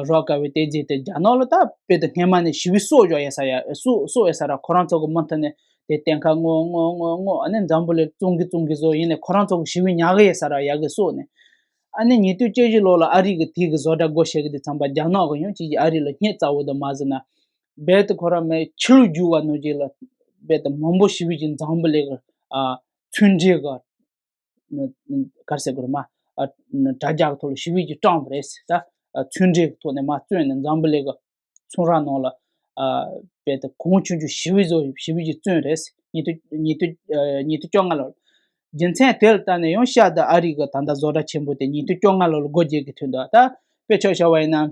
རགས་དཀར་བའི་གཏེར་རྫས་དེ་རྒྱ་ནག་ལ་ད་དཔེ་དེ་སྔོན་མ་ནས་ཞེ་པོ་སྲོག་འཇོག་ཡ་ས་ཡ་སྲོག་སྲོག་ཡ་ས་ར་ཁོ་རང་ཚོ་གི་མུ་མཐུད་ནས་དེ་གཏན་ཁ་བརྔོ་བརྔོ་བརྔོ་བརྔོ་ཨ་ནི་འཛམ་བུ་གླིང་བཙོང་གི་བཙོང་གི་བཟོ་ཡིན་ནས་ཁོ་རང་ཚོ་གི་ཞེ་པོ་ཉར་གི་ཡ་ས་ར་ཡ་གི་སྲོག་ནས་ཨ་ནི་ཉིས་སྟོང་བཅུ་བཞི་ལོ་ལ་ཨ་རི་གི་དེ་གི་བཟོ་གྲྭ་སྒོ་ཕྱེ་གི་དུས་ཙམ་པ་རྒྱ་ནག་གི་ཡང་ཅིག་ཨ་རི་ལ་སྙད་བཙལ་བོ་དང་མ་ཟིན་ན་རྦད་དེ་ཁོ་རང་མེད་ཆུ་ལུད་རྒྱུག་པ་ནང་བཞིན་ལ་རྦད་དེ་མང་པོ་ཞེ་པོ་ཅིག་འཛམ་བུ་གླིང་གི་ཨ་ཚོང་འབྲེལ་གི་ག་རེ་ཟེར་དགོས་རེད་མ། ཨ་དྲ་རྒྱ་གི་ཐོག་ལ་ཞེ་པོ་ཅིག་བཀྲམ་པ་རེད་ཟེར་ད། ཨ་ཚོང་འབྲེལ་གི་ཐོག་ནས་མར་བཙོན་ནས་འཛམ་བུ་གླིང་གི་ཚོང་ར་ནང་ལ་ཨ་རྦད་དེ་གོང་ཆུང་ཆུང་ཞེ་པོ་བཟོ་ཞེ་པོ་ཅིག་བཙོན་རེད་ཟེར། ཉིས་སྟོང་ཉིས་སྟོང་ཨ་ཉིས་སྟོང་བཅོ་ལྔ་ལོ་ལ། རྒྱུ་མཚན་དེ་ལ་བལྟས་ནས་ཡང་ཤར་དུ་ཨ་རི་གི་ད་ལྟ་བཟོ་གྲྭ་ཆེན་པོ་དེ་ཉིས་སྟོང་བཅོ་ལྔ་ལོ་ལ་སྒོ་འབྱེད་ཀྱི་ཐོན་འདུག་ད་དཔེ་ཆ་བཞག་པ་ཡིན་ན།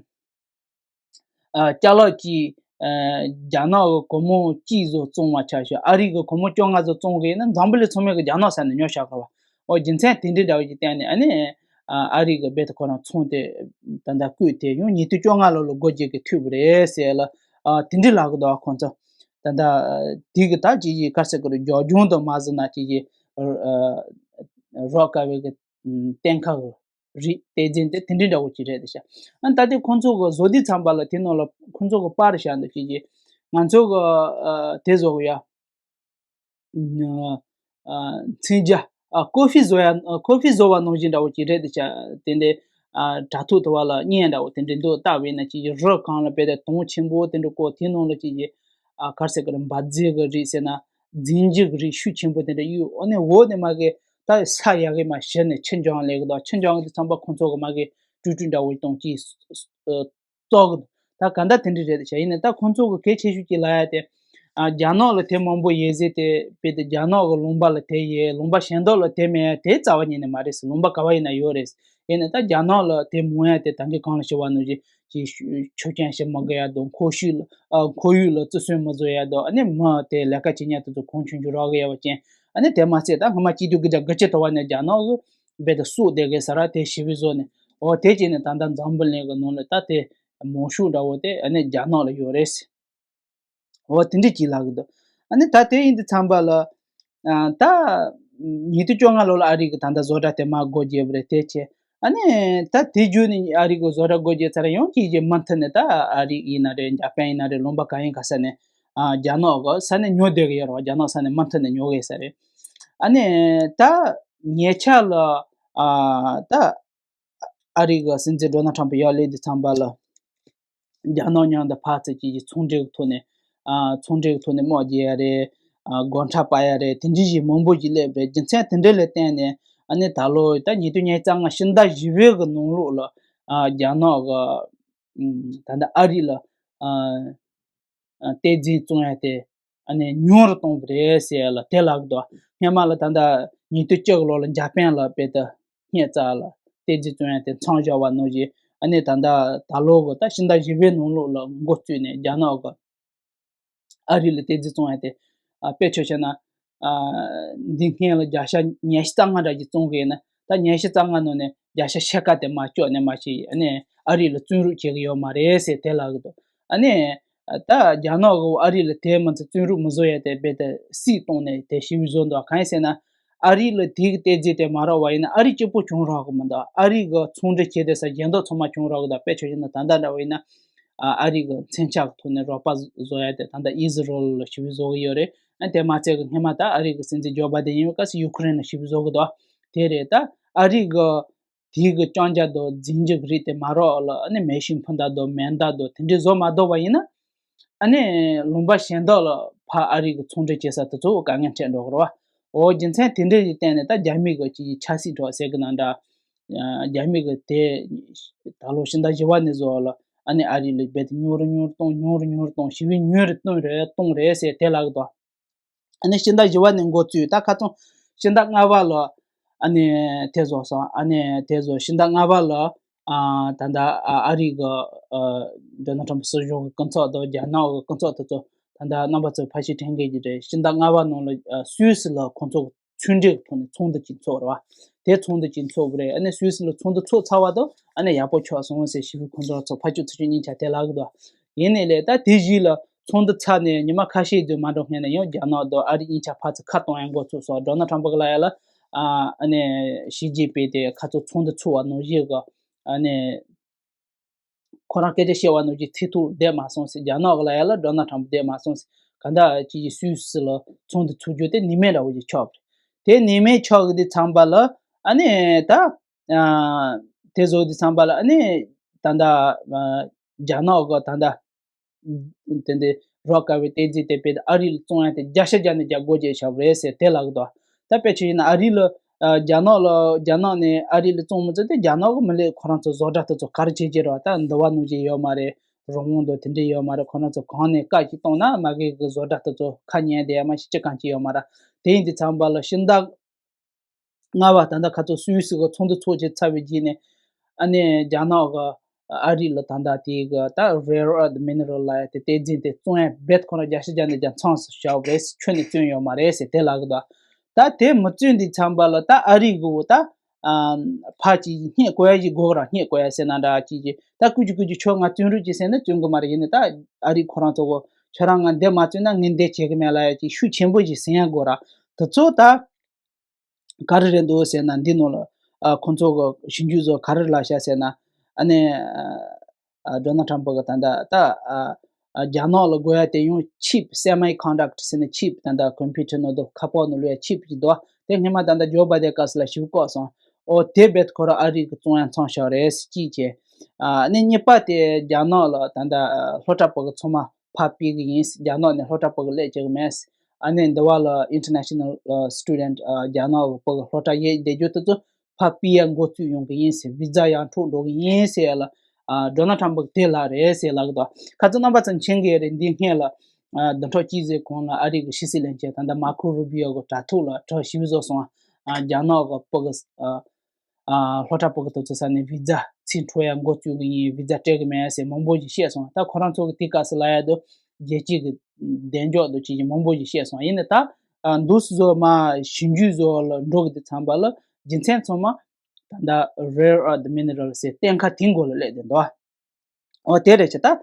ཨ་ཅ་ལག་གཅིག་ཨ་རྒྱ་ནག་གི་སྒོར་མོ་གཅིག་བཟོ་བཙོང་བ་ཆ་བཞག་ཨ་རི་གི་སྒོར་མོ་བཅོ་ལྔ་བཟོ་བཙོང་གི་ཡིན་ན་འཛམ་བུ་གླིང་ཚང་མས་གི་རྒྱ་ནག་ས་ནས་ཉོ་བཞག་གི་རེད་བ། ཨོ་རྒྱུ་མཚན་དེ་འདྲའི་འདྲ་བོ་ཞིག་བསྟན་ནས་ཨ་ནི་ཨ་ཨ་རི་གི་རྦད་དེ་ཁོ་རང་ཚོང་དེ་ད་ལྟ་བརྐུས་ཏེ་ཡང་ཉིས་སྟོང་བཅོ་ལྔ་ལོ་ལ་སྒོ་འབྱེད་གི་ཐུབ་པ་རེད་ཟེར་ལ་ཨ་དེ་འདྲའི་ལབ་གི་འདུག་ཁོང་ཚོ་ད་ལྟ་དེ་གི་ད་ཅིག་གི་ག་རེ་ཟེར་དགོས་རེད་རྒྱབ་ལྗོངས་དང་མ་ཟིན་ན་ཅིག་གི་ཨ་རག་དཀར་བའི་གི་གཏན་ཁ་གི་རིགས་གཏེར་འཛིན་དེ་དེ་འདྲའི་འདྲ་བོ་ཅིག་རེད་དེ་ཤག་ཨ་ད་དེ་ཁོང་ཚོ་གི་བཟོ་དུས་ཙམ་པ་ལ་དེ་ནང་ལ་ཁོང་ཚོ་གི་པར་བཞག་འདུག་ཅིག་ཅིག་ང་ཚོ་གི་ཨ་དེ་བཟོ་གི་ཡ། ཨ་མཚོན་ཆ། ཨ་ཀོ་ཧྥི་བཟོ་ཡ་ཨ་ཀོ་ཧྥི་བཟོ་བ་ནང་བཞིན་འདྲ་བོ་ཅིག་རེད་དེ་ཤག་དེ་འདྲའི་ཨ་དྲ་ཐོག་དུ་བ་ལ་བརྙན་འདྲ་བོ་དེ་འདྲའི་འདུག་ལྟ་བས་ན་ཅིག་ཅིག་རི་གང་ལ་དཔེ་དེ་དོང་ཆེན་པོ་དེ་འདྲ་བརྐོས་དེ་ནང་ལ་ཅིག་ཅིག་ཨ་ག་རེ་ཟེར་གི་རེད་འབར་རྫས་གི་རིགས་ཟེར་ན་རྫས་འགྱུར་གི་རིགས་ཤུགས་ཆེན་པོ་དེ་འདྲ་གཡུགས་ཨ་ནི་འོག་ནས་མ་གི་ད་ས་ཡ་གི་མ་གཞི་ནས་ཆུ་འབྱུང་ལེ་གི་དང་ཆུ་འབྱུང་གི་ཚང་པ་ཁོང་ཚོ་གི་མ་གི་སྤྲུལ་སྤྲུལ་འདྲ་བོ་གཏོང་གི་ཙོག་གི་ད་ག་འདྲ་དེ་འདྲ་རེད་ཤག་ཡིན་ནའི་ད་ཁོང་ཚོ་གི་གལ་ཆེ་ཤོས་ཀྱི་ལ་ཡ་དེ་ཨ་རྒྱ་ནག་ལ་དེ་མང་པོ་ཡོད་ཟེར་དེ་དཔེ་དེ་རྒྱ་ནག་གི་ལུང་པ་ལ་དེ་ཡོད་ལུང་པ་གཞན་དག་ལ་དེ་མེད་ཡ་དེ་རྩ་བ་ཉིད་ནས་མ་རེད་ཟེར། ལུང་པ་ག་བ་ཡིན་ན་ཡོད་རེད་ཟེར། ཡིན་ནའི་ད་རྒྱ་ནག་ལ་དེ་མང་ཡ་དེ་ད་གིན་གོང་ལ་ཞུ་བ་ནང་བཞིན་ཅིག་ཆོག་མཆན་ཞིག་མ་དགོས་ཡ་དང་ཁོར་ཡུག་ལ་ཨ་ཁོར་ཡུག་ལ་བརྩི་སྲུང་མ་བཟོ་ཡ་དང་ཨ་ནི་མི་དེ་ལས་ཀ་བྱེད་མཁན་དེ་ཚོ་གོང་ཆུང་ཆུང་རག་གི་ཡ་བ་ཅན་ཨ་ནི་དེ་མ་ཚད་ད་སྔོན་མ་སྐྱིད་སྡུག་གི་ད་དགུ་བཅུ་དོ་བ་ནས་རྒྱ་ནག་གི་རྦད་དེ་སྲོག་བསྡད་གི་ས་ར་དེ་ཞེ་པོ་བཟོ་ནས་འོ་དེ་བྱས་ནས་ད་ལྟ་འཛམ་བུ་གླིང་གི་ནང་ལ་ད་དེ་མང་ཤོས་འདྲ་བོ་དེ་ཨ་ནི་རྒྱ་ནག་ལ་ཡོད་རེད། འོ་དེ་འདྲ་ཅིག་ལབ་གི་འདུག་ཨ་ནི་ད་དེ་ཡིན་དུས་ཙམ་པ་ལ་ཨ་ད་ཉིས་སྟོང་བཅོ་ལྔ་ལོ་ལ་ཨ་རི་གི་ད་ལྟ་བཟོ་གྲྭ་དེ་མར་སྒོ་འབྱེད་པ་རེད་དེ་བྱས། ཨ་ནི་ད་དེ་བརྒྱུད་ནས་ཨ་རི་གི་བཟོ་གྲྭ་སྒོ་འབྱེད་ཚར་ཡང་ཅིག་ཅིག་མུ་མཐུད་ནས་ད་ཨ་རི་ཡིན་ན་རེད་འཇར་པན་ཡིན་ན་རེད་ལུང་པ་གང་ཡིན་ག་ས་ནས་ཨ་རྒྱ་ནག་གི་ས་ནས་ཉོ་བསྡད་གི་ཡོད་རེད་བ། རྒྱ་ནག་ས་ནས་མུ་མཐུད་ནས་ཉོ་གི་ཡོད་ས་རེད། ཨ་ནི་ད་ཉེ་ཆར་ལ་ཨ་ད་ ཨ་རི་གི་སྲིད་འཛིན་ཌོ་ནལ་ཊམ་པ་ཡར་སླེབས་དུས་ཙམ་པ་ལ། རྒྱ་ནག་མཉམ་དུ་ཕར་ཚུར་གྱི་ཚོང་འབྲེལ་གྱི་ཐོག་ནས། ཨ། ཚོང་འབྲེལ་གྱི་ཐོག་ནས་དམག་རྒྱག་ཡ་རེད། ཨ། སྒོ་ཁྲལ་སྤར་ཡ་རེད། དེ་འདྲ་ཞིག་མང་པོ་ཞིག་སླེབས་རེད། རྒྱུ་མཚན་དེ་འདྲ་ལ་བརྟེན་ནས། ཨ་ནི་ད་ལོ་ད་ཉིས་སྟོང་ཉི་ཤུ་རྩ་ལྔ་ཕྱི་ཟླ་བཞི་པའི་གི་ནང་ལོགས་ལ། ཨ། རྒྱ་ནག་གི་ཨམ། ད་ལྟ་ཨ་རི་ལ། ཨ། ཨ། གཏེར་རྫས་བཙོང་ཡ་དེ། ཨ་ནི་ཉུང་རུ་གཏོང་གི་རེད་ཟེར་ཡ་ལ་དེ་ལབ་ཀྱི་འདུག་སྔོན་མ་ལ་ད་ལྟ་ཉིས་སྟོང་བཅུ་གི་ལོ་ལ་འཇར་པན་ལ་དཔེ་ད་སྔོན་རྩ་ལ་གཏེར་རྫས་བཙོང་ཡ་དེ་མཚམས་བཞག་པ་ནང་བཞིན། ཨ་ནི་ད་ལྟ་ད་ལོ་གི་ད་ཕྱི་ཟླ་བཞི་པའི་ནང་ལོགས་ལ་འགོ་བཙུགས་ནས་རྒྱ་ནག་གི་ཨ་རི་ལ་གཏེར་རྫས་བཙོང་ཡ་དེ། ཨ། དཔེ་ཆ་བཞག་ན། ཨ། འདི་སྔོན་ལ་བརྒྱ་ཆ་ཉི་ཤུ་རྩ་ལྔ་འདྲ་ཞིག་བཙོང་གི་ཡིན་ན། ད་ཉི་ཤུ་རྩ་ལྔ་ནང་ནས་བརྒྱ་ཆ་ཕྱེད་ཀ་དེ་མར་བསྐྱོད་ནས་མར་ཕྱིན། ཨ་ནི་ཨ་རི་ལ་བཙོན་རུབ་བྱེད་ཀྱི་ཡོད་མ་རེད་ཟེར་དེ་ལབ་ཀྱི་འདུག་ཨ་ནི་ད་རྒྱ་ནག་གིས་ཨ་རི་ལ་དེ་མ་ཚད་བཙོན་རུབ་མི་བཟོ་ཡ་དེ་རྦད་དེ་སྲིད་བཏང་ནས་དེ་ཞེ་པོ་བཟོ་འདུག་གང་ཡིན་ཟེར་ན། ཨ་རི་ལ་དེ་གི་གཏེར་རྫས་དེ་མ་རག་པ་ཡིན་ན་ཨ་རི་སྐྱིད་པོ་བྱུང་རག་གི་མི་འདུག་ཨ་རི་གི་ཚོང་འབྲེལ་བྱེད་བསྡད་ས་གཞན་དག་ཚང་མ་བྱུང་རག་གི་འདུག་དཔེ་ཆ་བཞག་ན་ད་ལྟ་འདྲ་བ་ཡིན་ན། ཨ། ཨ་རི་གི་མཚོན་ཆ་གི་ཐོག་ནས་རོགས་པ་བཟོ་ཡ་དེ་ད་ལྟ་ཨི་ཟི་རལ་ལ་ཞེ་པོ་བཟོ་གི་ཡོད་རེད། ཨ། དེ་མ་ཚད་གི་སྔོན་མ་ད་ཨ་རི་གི་སྲིད་འཛིན་ཇོ་བྷའི་ཌེན་ཡིན་པའི་སྐབས་སུ་ཡུ་ཁུ་རེན་ལ་ཞེ་པོ་བཟོ་གི་འདུག་དེ་རེད། ད་ཨ་རི་གི་དེ་གི་ལྕང་སྐྱ་དང་རྫས་འགྱུར་གྱི་རིགས་དེ་མ་རག་ལ། ཨ་ནི་མེ་ཤིང་འཕུར་མདའ་དང་མེ་མདའ་དང་དེ་འདྲའི་བཟོ་མ་ཐུབ་པ་ཡིན་ན། ཨ་ནི་ལུང་པ་གཞན་དག་ལ་ཕར་ཨ་རི་གི་ཚོང་འབྲེལ་བྱེད་ས་དེ་ཚོ་དཀའ་ངལ་འཕྲད་འགྲོ་གི་རེད་བ། འོ། རྒྱུ་མཚན་དེ་འདྲ་ཞིག་བརྟེན་ནས་ད་རྒྱ་མི་གི་ཅིག་ཆབ་སྲིད་ཐོག་ཟེར་གི་ན་འདྲ། ཨ། རྒྱ་མི་གི་དེ་ད་ལོ་ཕྱི་ཟླ་བཞི་པ་ནས་བཟུང་ལ། ཨ་ནི་ཨ་རི་ལ་རྦད་དེ་ཉུང་རུ་ཉུང་རུ་གཏོང་། ཉུང་རུ་ཉུང་རུ་གཏོང་། ཞེ་པོ་ཉུང་རུ་གཏོང་རེད། གཏོང་རེད་ཟེར་དེ་ལབ་ཀྱི་འདུག་ཨ་ནི་ཕྱི་ཟླ་བཞི་པ་ནས་འགོ་བཙུགས། ད་ཁ་སང་ཕྱི་ཟླ་ལྔ་པ་ལ། ཨ་ནི་དེ་བཟོ་སོང་། ཨ་ནི་དེ་བཟོ། ཕྱི་ཟླ་ལྔ་པ་ལ། ཨ། ད་ལྟ་ཨ་ཨ་རི་གི། ཨ། ཌོ་ནལ་ཊམ་སྲིད་གཞུང་གི་སྐུ་ཚབ་དང་རྒྱ་ནག་གི་སྐུ་ཚབ་དེ་ཚོ་ད་ལྟ་རྣམ་པ་ཚོས་ཕལ་ཆེར་དྲན་གི་རེད། ཕྱི་ཟླ་ལྔ་པ་ནང་ལ། ཨ། སུད་སི་ལ་ཁོང་ཚོ་ཚོང་འབྲེལ་གྱི་ཐོག་ནས་ཚོགས་འདུ་ཅིག་ཚོགས་རེད་བ། དེ་ཚོགས་འདུ་ཅིག་ཚོགས་པ་རེད། ཨ་ནི་སུད་སི་ལ་ཚོགས་འདུ་ཚོགས་ཚར་བ་དང་། ཨ་ནི་ཡག་པོ་ཆགས་སོང་ཟེར་ཞེ་པོ་ཁོང་ཚོ་ཚོ་ཕར་ཕྱོགས་ཚུར་ཕྱོགས་གཉིས་ཆ་དེ་ལབ་ཀྱི་འདུག་ཡིན་ནའི་ལས་ད་དེ་གཞིག་ལ་ཚོགས་འདུ་ཚར་ནས་ཉི་མ་ཁ་ཤས་དུས་མ་འགྲོ་སྔོན་ནས་ཡང་རྒྱ་ནག་དང་ཨ་རི་གཉིས་ཆ་ཕར་ཚུར་ཁ་གཏོང་ཡ་འགོ་ཚུགས་སོང་། ཌོ་ནལ་ཊམ་པ་གིས་ལབ་ཡ་ལ། ཨ། ཨ་ནི་ཞི་ཅིན་ཕིང་དེ་ཁ་ཚོ་ཚོགས་འདུ་ཚོགས་པ་ནང་བཞིན་གི། ཨ་ནི་ཁོ་རང་སྐད་ཆ་བཤད་པ་ནང་བཞིན་ཚིག་ཐུག་བསྡད་མ་སོང་ཟེར། རྒྱ་ནག་གིས་ལབ་ཡ་ལ་ཌོ་ནལ་ཊམ་པ་བསྡད་མ་སོང་ཟེར། གང་ལྟར་ཅིག་གི་སུད་སི་ལ་ཚོགས་འདུ་ཚོགས་རྒྱུ་དེ་ནུས་མེད་འདྲ་བོ་ཅིག་ཆགས་པ་རེད། དེ་ནུས་མེད་ཆགས་གི་དུས་ཙམ་པ་ལ། ཨ་ནི་ད། ཨ། དེ་བཟོ་དུས་ཙམ་པ་ལ་ཨ་ནི་ད་ལྟ། ཨ། རྒྱ་ནག་གི་ད་ལྟ་དེ་འདྲའི་རག་དཀའ་བའི་གཏེར་རྫས་དེ་རྦད་དེ་ཨ་རི་ལ་བཙོང་ཡ་དེ་བརྒྱ་ཆ་བརྒྱ་ནས་བརྒྱ་སྒོ་འབྱེད་བྱས་པ་རེད་ཟེར་དེ་ལབ་ཀྱི་འདུག་ད་དཔེ་ཆ་བཞག་ན་ཨ་རི་ལ། ཨ། རྒྱ་ནག་ལ། རྒྱ་ནག་ནས་ཨ་རི་ལ་བཙོང་མི་ཚོ་དེ་རྒྱ་ནག་གི་མི་ལས་ཁོ་རང་ཚོ་བཟོ་གྲྭ་དེ་ཚོ་ག་རེ་བྱེད་ཀྱི་རེད་བ། ད་འདི་བ་ནང་བཞིན་ཡོད་མ་རེད། རོལ་དབང་དང་དེ་འདྲ་ཡོད་མ་རེད། ཁོ་རང་ཚོ་གང་ནས་བཀའ་ཅིག་གཏོང་ན་མ་གི་གི་བཟོ་གྲྭ་དེ་ཚོ་ཁ་ཉན་བསྡད་ཡ་མ་གཞི་ཅི་གང་ཅི་ཡོད་མ་རེད། དེ་ཡིན་དུས་ཙམ་པ་ལ་ཕྱི་ཟླ་ལྔ་པ་ད་ལྟ་ཁ་ཚོ་སུད་སི་གི་ཚོགས་འདུ་ཚོགས་བྱས་ཚར་བའི་རྗེས་ནས། ཨ་ནི་རྒྱ་ནག་གིས་ཨ་རི་ལ་ད་ལྟ་དེ་གི་ད་rare earth mineral ལབ་ཡ་དེ་གཏེར་རྫས་དེ་བཙོང་ཡ་རྦད་ཁོ་རང་བརྒྱ་ཆ་བརྒྱ་ནས་བརྒྱ་མཚམས་སུ་བཞག་པ་རེད། ཁྱོན་ནས་བཙོན་ཡོད་མ་རེད་ཟེར་དེ་ལབ་ཀྱི་འདུག་ད་དེ་མི་བཙོན་དུས་ཙམ་པ་ལ་ད་ཨ་རི་གི་འོ་ད། ཨ། ཕར་ཅིག་སྙད་གོ་ཡ་ཞིག་དགོས་ར། སྙད་གོ་ཡ་ཟེར་ན་འདྲ་ཅིག་ཅིག་ད་ཀུ་ཅི་ཀུ་ཅི་ཁྱོད་ང་བཙོན་རུབ་ཅིག་ཟེར་ན་བཙོན་གི་མ་རེད། ཡིན་ནའི་ད་ཨ་རི་ཁོ་རང་ཚོ་གོ་ཁྱོད་རང་ང་འདི་མ་བཙོན་ན་ངས་འདི་བྱེད་གི་མེད་ལབ་ཡ་ཅིག་ཤུགས་ཆེན་པོ་ཞིག་ཟིན་ཡ་དགོས་ར། དེ་ཚོ་ད་ག་རེ་རེད་འདུག་ཟེར་ན་འདི་ནང་ལ། ཨ། ཁོང་ཚོ་གི་ཞིབ་འཇུག་ཚོ་ག་རེ་ལབ་ཤག་ཟེར་ན། ཨ་ནི། ཨ། ཌོ་ནལ་ཊམ་པ་གིས་ད་ལྟ་ད། ཨ། ཨ། རྒྱ་ནག་ལ་དགོས་ཡ་དེ་ཡང་chip semiconductor ཟེར་ནས་chip ད་ལྟ་ཀམ་པུ་ཊར་ནང་དུ་ཁ་པར་ནང་བླུག་ཡ་chip ཅིག་འདུག་དེ་སྔོན་མ་ད་ལྟ་ཇོ་བྷའི་ཌེན་སྐབས་སུ་ལ་ཞིབ་བཀོད་སོང་། ཨོ་དེ་རྦད་ཁོ་རང་ཨ་རི་གིས་བཙོང་ཡ་མཚམས་བཞག་རེད་ཟེར་གཅིག་བྱས། ཨ་ནི་གཉིས་པ་དེ་རྒྱ་ནག་ལ་ད་ལྟ་སློབ་གྲྭ་པ་གི་ཚང་མ་ཕར་ཕུད་གི་ཡིན་ཟེར། རྒྱ་ནག་ནས་སློབ་གྲྭ་པ་གི་སླེབས་བཅུག་གི་མེད་ཟེར། ཨ་ནི་འདི་བ་ལ་international student རྒྱ་ནག་གི་པ་གི་སློབ་གྲྭ་ཡོད་བསྡད་རྒྱུ་དེ་ཚོ་ཕར་ཕུད་ཡ་འགོ་བཙུགས་ཡོང་གི་ཡིན་ཟེར། བི་ཛ་ཡར་འཕྲོག་འགྲོ་གི་ཡིན་ཟེར་ཡ་ལ། ཨ། ཌོ་ནལ་ཊམ་པ་གིས་དེ་ལབ་རེད་ཟེར་ལབ་གི་འདུག་ཁ་ཚོ་རྣམ་པ་ཚོ་མཁྱེན་གི་རེད། འདི་སྔོན་ལ། ཨ། བདུན་ཕྲག་གཅིག་ཙམ་གོང་ལ་ཨ་རི་གི་ཕྱི་སྲིད་བློན་ཆེན་ད་ལྟ་མར་ཁོ་རུ་བི་ཡོ་གི་དྲ་ཐོག་ལ་དྲ་ཞིབ་བཟོ་སོང་། ཨ། རྒྱ་ནག་གི་པ་གི། ཨ། ཨ། སློབ་གྲྭ་པ་གི་དེ་ཚོ་ས་ནས་བི་ཛ་ཕྱིར་འཕྲོག་ཡ་འགོ་བཙུགས་གི་ཡིན། བི་ཛ་སྤྲད་གི་མེད་ཟེར་མང་པོ་ཞིག་བཤད་སོང་། ད་ཁོ་རང་ཚོ་གི་དེ་སྐབས་སུ་ལབ་ཡ་དེ་རྒྱལ་སྤྱི་གི་བདེ་འཇགས་དེ་ཅིག་མང་པོ་ཞིག་བཤད་སོང་། ཡིན་ནའི་ད། ཨ། འདུག་སེ་བཟོ་མར་ཞིབ་འཇུག་བཟོ་ལ་འགྲོ་གི་དུས་ཙམ་པ་ལ་རྒྱུ་མཚན་ཚང་མ་ད་ལྟ་rare earth mineral ཟེར་གཏེར་ཁ་དེའི་མགོ་ལ་སླེབས་བསྡད་འདུག་ཨོ་དེ་རེད་ཆ་ད། ཨ།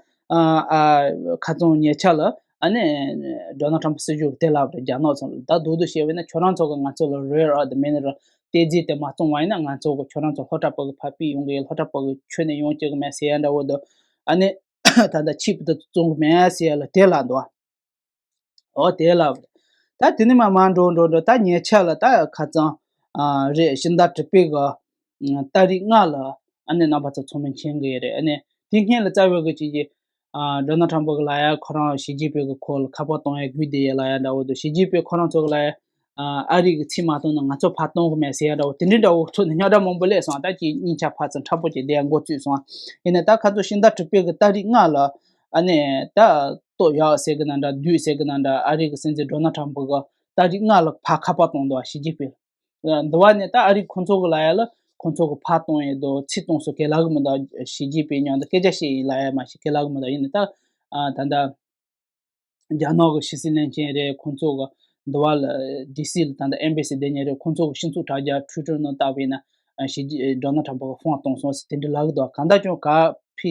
ཨ། ཁ་སང་ཉེ་ཆར་ལ་ཨ་ནི་ཌོ་ནལ་ཊམ་པ་སྲིད་གཞུང་གིས་དེ་ལབ་རེད། རྒྱ་ནག་ཚོ་ལ་ད་རྡོག་རྡོག་བཤད་པ་ཡིན་ན་ཁྱོད་རང་ཚོ་གིས་ང་ཚོ་ལ་rare earth mineral གཏེར་རྫས་དེ་མ་བཙོང་བ་ཡིན་ན་ང་ཚོ་གིས་ཁྱོད་རང་ཚོ་སློབ་གྲྭ་པ་གི་ཕར་ཕུད་ཡོང་གི། སློབ་གྲྭ་པ་གི་ཁྱོན་ནས་ཡོང་བཅུག་གི་མེད་ཟེར་ཡ་འདྲ་བོ་འདུག་ཨ་ནི་ད་ལྟ་ཆིབ་དེ་བཙོང་གི་མེད་ཟེར་ཡ་ལ་དེ་ལབ་འདུག་ཨོ་དེ་ལབ་རེད། ད་དེ་ནས་མར་མར་འགྲོ་འགྲོ་འགྲོ་ད་ཉེ་ཆར་ལ་ད་ཁ་སང་། ཨ། རེད། ཕྱི་ཟླ་དྲུག་པའི་གི་ཨ། ཏ་རིག་ལྔ་ལ། ཨ་ནི་རྣམ་པ་ཚོ་ཚང་མས་མཁྱེན་གི་ཡོད་རེད། ཨ་ནི་དེ་སྔོན་ལ་རྩ་བའི་གི་ཅིག་གི་ཨ་ཌོ་ནལ་ཊམ་པ་གི་ལབ་ཡ་ཁོ་རང་ཞི་ཅིན་ཕིང་གི་ཁོ་ལ་ཁ་པར་གཏོང་ཡ་དགོས་བསྡད་ཡ་ལབ་ཡ་འདྲ་བོ་འདུག་ཞི་ཅིན་ཕིང་ཁོ་རང་ཚོ་གི་ལབ་ཡ་ཨ་ཨ་རི་གི་ཚིག་མ་གཏོང་ན་ང་ཚོ་ཕར་གཏོང་གི་མེད་ཟེར་ཡ་འདྲ་བོ་དེ་འདྲའི་འདྲ་བོ་ཐོག་ནས་རྙོག་དྲ་མང་པོ་སླེབས་སོང་། ད་ཅིག་སྙིང་ཆ་ཕར་ཚུར་འཁྲབ་པོ་ཅིག་བསྡད་ཡ་འགོ་བཙུགས་སོང་། ཡིན་ནའི་ད་ཁ་སང་ཕྱི་ཟླ་དྲུག་པའི་གི་ཏ་རིག་ལྔ་ལ་ཨ་ནི་ད་ལྟོ་ཡག་ཟེར་གི་ན་འདྲ་བདུད་ཟེར་གི་ན་འདྲ་ཨ་རི་གི་སྲིད་འཛིན་ཌོ་ནལ་ཊམ་པ་གི་ཏ་རིག་ལྔ་ལ་ཕར་ཁ་པར་གཏོང་འདུག་ཞི་ཅིན་ཕིང་། འདི་བ་ནས་ད་ཨ་རི་ཁོང་ཚོ་གི་ལབ་ཡ་ལ་ཁོང་ཚོ་གི་ཕར་གཏོང་ཡས་དོ་ཚིག་གཏོང་སོ་གལ་ལ་གི་མི་འདུག་ཞི་ཅིན་ཕིང་མཉམ་དུ་སྐད་ཆ་བཤད་ཡིན་ལབ་ཡ་མ་ཞིག་གལ་ལ་གི་མི་འདུག་ཡིན་ནའི་ད་ཨ་ད་ད་རྒྱ་ནག་གི་ཕྱི་སྲིད་བློན་ཆེན་རེད། ཁོང་ཚོ་གི་འདི་བ་ལ་ཌི་སི་ལ་ད་ད་ཨེམ་བྷེ་སི་བསྡད་མཁན་རེད། ཁོང་ཚོ་གི་སྤྱི་ཚོགས་དྲ་རྒྱ་ཊུའི་ཊར་ནང་བཏབ་པ་ཡིན་ན་ཞི་ཅིན་ཌོ་ནལ་ཊམ་པ་གི་ཕོན་གཏོང་སོང་ཟེར་དེ་འདྲ་ལབ་གི་འདུག་གང་ལྟར་ཀྱང་ག་ཕི་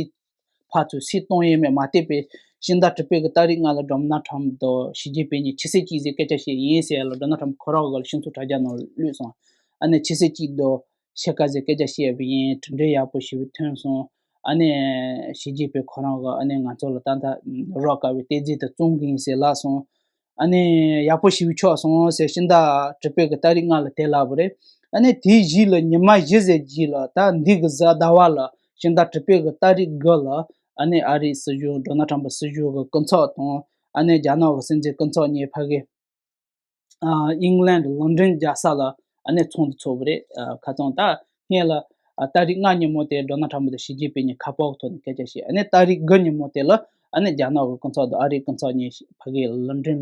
ཕར་ཚུར་ཚིག་གཏོང་ཡས་མེད། མ་བལྟས་པའི་ཕྱི་ཟླ་དྲུག་པའི་གི་ཏ་རིག་ལྔ་ལ་ཌོ་ནལ་ཊམ་དང་ཞི་ཅིན་ཕིང་གཉིས་ཆུ་ཚོད་གཅིག་ཙམ་སྐད་ཆ་བཤད་ཡིན་ཟེར་ཡ་ལ་ཌོ་ནལ་ཊམ་ཁོ་རང་གི་ལ་སྤྱི་ཚོགས་དྲ་རྒྱ་ནང་བླུགས་སོང་། ཨ་ནི་ཆུ་ཚོད་གཅིག་དང་ཕྱེད་ཀ་ཙམ་སྐད་ཆ་བཤད་པ་ཡིན། གྲུབ་འབྲས་ཡག་པོ་ཞེ་པོ་ཐོན་སོང་། ཨ་ནི་ཞི་ཅིན་ཕིང་ཁོ་རང་གི་ཨ་ནི་ང་ཚོ་ལ་ད་ལྟ་རག་དཀའ་བའི་བསྟན་འཛིན་དེ་བཙོང་གི་ཡིན་ཟེར་ལབ་སོང་། ཨ་ནི་ཡག་པོ་ཞེ་པོ་ཆགས་སོང་ཟེར། ཕྱི་ཟླ་དྲུག་པའི་གི་ཏ་རིག་ལྔ་ལ་དེ་ལབ་པ་རེད། ཨ་ནི་དེའི་རྗེས་ལ་ཉི་མ་བཞི་ཙམ་རྗེས་ལ་ད་འདི་གི་གཟའ་ཟླ་བ་ལ་ཕྱི་ཟླ་དྲུག་པའི་གི་ཏ་རིག་དགུ་ལ་ཨ་ནི་ཨ་རིའི་སྲིད་གཞུང་ཌོ་ནལ་ཊམ་པ་སྲིད་གཞུང་གི་སྐུ་ཚབ་དང་ཨ་ནི་རྒྱ་ནག་གི་སྲིད་འཛིན་སྐུ་ཚབ་གཉིས་ཕ་གི་ཨ་ཨིང་ལན་ལོན་ཌོན་རྒྱལ་ས་ལ་ཨ་ནི་ཚོགས་འདུ་ཚོགས་པ་རེད། ཨ་ཁ་སང་ད་སྔོན་ལ་ཨ་ཏ་རིག་ལྔ་ཉིན་མོ་དེ་ཌོ་ནལ་ཊམ་པ་དང་ཞི་ཅིན་ཕིང་གཉིས་ཁ་པར་ཐོག་ནས་སྐད་ཆ་བཤད། ཨ་ནི་ཏ་རིག་དགུ་ཉིན་མོ་དེ་ལ་ཨ་ནི་རྒྱ་ནག་གི་སྐུ་ཚབ་དང་ཨ་རིའི་སྐུ་ཚབ་གཉིས་ཕ་གི་ལོན་ཌོན་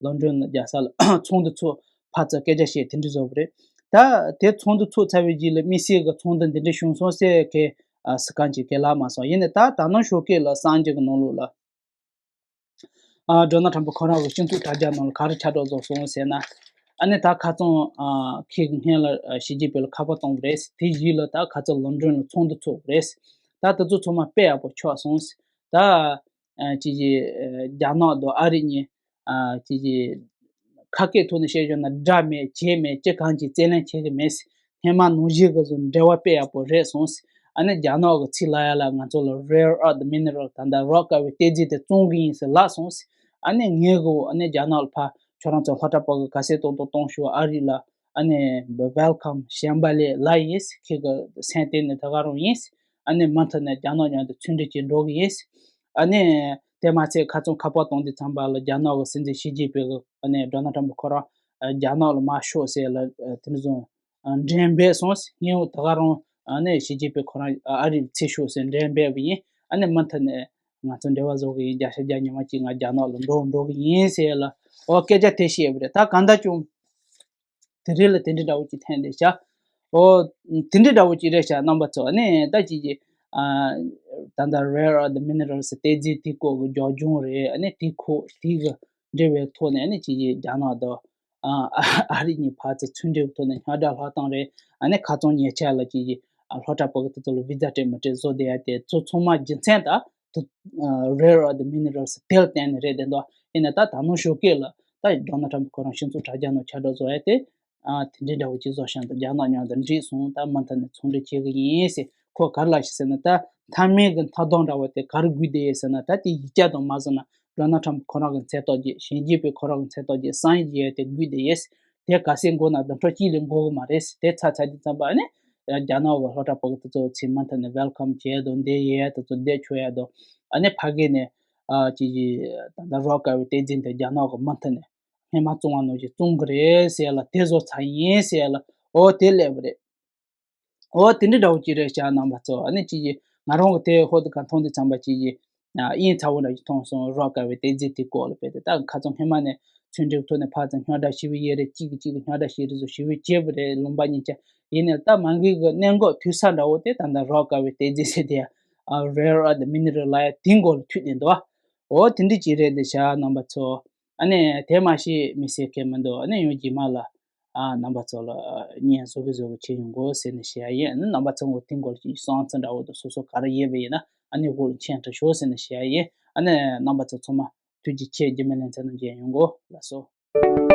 ལོན་ཌོན་རྒྱལ་ས་ལ་ཚོགས་འདུ་ཚོགས་ཕར་ཚུར་སྐད་ཆ་བཤད་དེ་འདྲ་བཟོ་བ་རེད། ད་དེ་ཚོགས་འདུ་ཚོགས་ཚར་བའི་རྗེས་ལ་དམིགས་བསལ་གྱི་ཚོགས་འདུ་འདི་འདྲ་བྱུང་སོང་ཟེར་མཁན་ཨ་སུ་གང་ཅིག་ག་ལབ་མ་སོང་། ཡིན་ནའི་ད་ད་ནང་ཞོགས་ཀས་ལ་གསར་འགྱུར་གྱི་ནང་ལོགས་ལ། ཨ་ཌོ་ནལ་ཊམ་པ་ཁོ་རང་གི་སྤྱི་ཚོགས་དྲ་རྒྱ་ནང་ལ་ག་རེ་ཁྱབ་བསྒྲགས་བཟོས་སོང་ཟེར་ན། ཨ་ནི་ད་ཁ་སང་ཨ་ཁོས་སྔོན་ལ་ཨ་ཞི་ཅིན་ཕིང་ལ་ཁ་པར་བཏང་བ་རེད། དེ་རྗེས་ལ་ད་ཁ་སང་ལོན་ཌོན་ལ་ཚོགས་འདུ་ཚོགས་པ་རེད། ད་དེ་ཚོ་ཚང་མ་དཔེ་ཡག་པོ་ཆགས་སོང་། ད་ཨ་ཅིག་གིས་ཨ་རྒྱ་ནག་དང་ཨ་རི་གཉིས་ཨ་ཅིག་གིས་ཁ་སྐད་ཐོག་ནས་བཤད་བཞག་ན་དགྲ་མེད་བྱེད་མེད་ཅི་གང་གི་རྩོད་གླེང་བྱེད་ཀྱི་མེད། སྔོན་མ་ནང་བཞིན་གྱི་བཟོ་འབྲེལ་བ་དཔེ་ཡག་པོ་རེད་སོང་། ཨ་ནི་རྒྱ་ནག་གི་ཚིག་ལ་ཡ་ལ་ང་ཚོ་ལ་rare earth mineral ད་ལྟ་རག་དཀའ་བའི་གཏེར་རྫས་དེ་བཙོང་གི་ཡིན་ཟེར་ལབ་སོང་། ཨ་ནི་ངས་གོ་ཨ་ནི་རྒྱ་ནག་ལ་ཕ་ཁྱོད་རང་ཚོ་སློབ་གྲྭ་པ་གི་ག་ཚོད་གཏོང་གཏོང་གཏོང་ཤོག་ཨ་རི་ལ་ཨ་ནི་welcome ཞལ་པར་ལས་ལ་ཡིན། ཁྱེད་ཀྱི་སེམས་གཏིང་ནས་ད་ག་རང་ཡིན། ཨ་ནི་མུ་མཐུད་ནས་རྒྱ་ནག་མཉམ་དུ་ཚོང་འབྲེལ་བྱེད་འགྲོ་གི་ཡིན། ཨ་ནི་དེ་མ་ཚད་ཁ་སང་ཁ་པར་གཏོང་དུས་ཙམ་པ་ལ་རྒྱ་ནག་གི་སྲིད་འཛིན་ཞི་ཅིན་ཕིང་གི་ཨ་ནི་ཌོ་ནལ་ཊམ་པ་ཁོ་རང་རྒྱ་ནག་ལ་མར་ཤོག་ཟེར་ལ་དེ་ནས་བཟུང་འགྲེམས་སྤེལ་སོང་། ངས་འོ་ད་ག་རང་ཨ་ནི་ཞི་ཅིན་ཕིང་ཁོ་རང་ཨ་རི་ལ་ཚུར་ཤོག་ཟེར་འགྲེམས་སྤེལ་བ་ཡིན། ཨ་ནི་མུ་མཐུད་ནས་ང་ཚོ་འབྲེལ་བ་བཟོ་གི་ཡིན། བརྒྱ་ཆ་བརྒྱ་ཉི་མ་གཅིག་ང་རྒྱ་ནག་ལ་འགྲོ་འགྲོ་གི་ཡིན་ཟེར་ལ་འོ་སྐད་ཆ་དེ་བཤད་པ་རེད། ད་གང་ལྟར་ཀྱང་དེ་རིང་ལ་དེ་འདྲའི་འདྲ་བོ་ཅིག་ཐོན་བསྡད་ཤག་འོ་དེ་འདྲའི་འདྲ་བོ་ཅིག་རེད་ཤག་རྣམ་པ་ཚོ། ཨ་ནི་ད་ཅིག་གིས་ཨ་ད་ལྟ་rare earth minerals གཏེར་རྫས་དེ་སྐོར་གྱི་རྒྱབ་ལྗོངས་རེད། ཨ་ནི་དེ་ཁོ་དེ་གི་འབྲེལ་བའི་ཐོག་ནས་ཨ་ནི་ཅིག་གིས་རྒྱ་ནག་དང་ཨ་ཨ་རི་གཉིས་བར་དུ་ཚོང་འབྲེལ་གྱི་ཐོག་ནས་རྙོག་དྲ་སློང་སྟངས་རེད། ཨ་ནི་ཁ་སང་ཉེ་ཆར་ལ་ཅིག་གིས་ཨ་སློབ་གྲྭ་པ་གི་དེ་ཚོ་ལ་བི་ཛ་སྤྲད་མི་སྤྲད་བཟོ་བསྡད་ཡ་དེ་ཚོ་ཚང་མ་རྒྱུ་མཚན་ད་དུ་rare earth minerals དེ་ལ་བརྟེན་ནས་རེད་བསྡད་འདུག་ཡིན་ནའི་ད་ད་ནང་ཞོགས་ཀས་ལ་ད་ཌོ་ནལ་ཊམ་པ་ཁོ་རང་སྤྱི་ཚོགས་དྲ་རྒྱ་ནང་ཁྱབ་བསྒྲགས་བཟོ་ཡ་དེ་ཨ་དེ་འདྲའི་འདྲ་བོ་ཅིག་བཟོ་བཞིན་དུ་རྒྱ་ནག་མཉམ་དུ་འགྲིག་སོང་། ད་མུ་མཐུད་ནས་ཚོང་འབྲེལ་བྱེད་གི་ཡིན་ཟེར་ཁོ་ག་རེ་ལབ་ཤག་ཟེར་ན། ད་མཐའ་མའི་གི་མཐའ་སྡོམ་འདྲ་བོ་དེ་ག་རེ་དགོས་བསྡད་ཡོད་ཟེར་ན། ད་དེ་ཡིག་ཆ་དང་མ་བཟོ་ན་ཌོ་ནལ་ཊམ་པ་ཁོ་རང་གི་མཚན་རྟགས་ཅིག་ཞི་ཅིན་ཕིང་ཁོ་རང་གི་མཚན་རྟགས་ཅིག་སའིན་བྱེད་ཡ་དེ་དགོས་བསྡད་ཡོད། དེ་ག་ཚད་དགོས་ན་བདུན་ཕྲག་གཅིག་ལས་འགོར་གི་མ་རེད། དེ་ཚར་ཚར་དུས་ཙམ་པ་ཨ་ནི་རྒྱ་ནག་གི་སློབ་གྲྭ་པ་གི་དེ་ཚོ་ཚུར་མུ་མཐུད་ནས་welcome བྱེད་ཡ་དང་འདིར་ཡོད་ཡ་དེ་ཚོ་བསྡད་ཆོག་ཡ་དང་། ཨ་ནི་ཕ་གི་ནས་ཨ་ཅིག་གི་ད་ལྟ་རག་དཀའ་བའི་གཏེར་རྫས་དེ་རྒྱ་ནག་གི་མུ་མཐུད་ནས་སྔོན་མ་བཙོང་བ་ནང་བཞིན་བཙོང་གི་རེད་ཟེར་ཡ་ལ་དེ་བཟོ་ཚར་ཡིན་ཟེར་ཡ་ལ་འོ་དེ་སླེབས་པ་རེད། འོ་དེ་འདྲའི་འདྲ་བོ་ཅིག་རེད་ཤག་རྣམ་པ་ཚོ། ཨ་ནི་ཅིག་གིས་ང་རང་གི་དེ་ཧོ་དུ་ག་མཐོང་དུས་ཙམ་པ་ཅིག་གིས་ཨ་དབྱིན་ཚ་བོ་འདྲ་ཞིག་མཐོང་སོང་། རག་དཀའ་བའི་གཏེར་རྫས་དེ་སྐོར་ལ་བས་ཏེ་ད་ཁ་སང་སྔོན་མ་ནས་ཚོང་འབྲེལ་ཐོག་ནས་ཕར་ཚུར་རྙོག་དྲ་ཞེ་པོ་ཡོད་རེད། གཅིག་གིས་གཅིག་གི་རྙོག་དྲ་ཞེ་རེ་བཟོ་ཞེ་པོ་བྱས་པ་རེད་ལུང་པ་གཉིས་ཆ། ཡིན་ནའི་ད་མ་གི་གི་གནད་འགག་འཐུས་ས་འདྲ་བོ་དེ་ད་ལྟ་རག་དཀའ་བའི་གཏེར་རྫས་ཟེར་དེ་ཨ་rare earth mineral ལབ་ཡ་དེའི་མགོ་ལ་མཐུད་བསྡད་འདུག་འོ་དེ་འདྲ་ཅིག་རེད་འདི་ཤག་རྣམ་པ་ཚོ། ཨ་ནི་དེ་མ་ཤེས་མི་ཟེར་མཁན་མི་འདུག་ཨ་ནི་ཡང་རྗེས་མ་ལ་ཨ་རྣམ་པ་ཚོ་ལ་བརྙན་བཟོ་གི་བཟོ་གི་བྱེད་ཡོང་གོ་ཟེར་ནས་བཤད་ཡ་ཡིན། ཨ་ནི་རྣམ་པ་ཚོ་ངོ་དེའི་སྐོར་གྱི་བསམ་ཚུལ་འདྲ་བོ་དང་སོ་སོ་ག་རེ་ཡོད་པ་ཡིན་ན་ཨ་ནི་འོག་ལ་མཆན་བྲིས་ཤོག་ཟེར་ནས་བཤད་ཡ་ཡིན། ཨ་ནི་རྣམ་པ་ཚོ་ཚང་མ་ཐུགས་རྗེ་ཆེ། རྗེས་མའི་ལེ་ཚན་ནང་མཇལ་ཡོང་གོ། ལགས་སོ།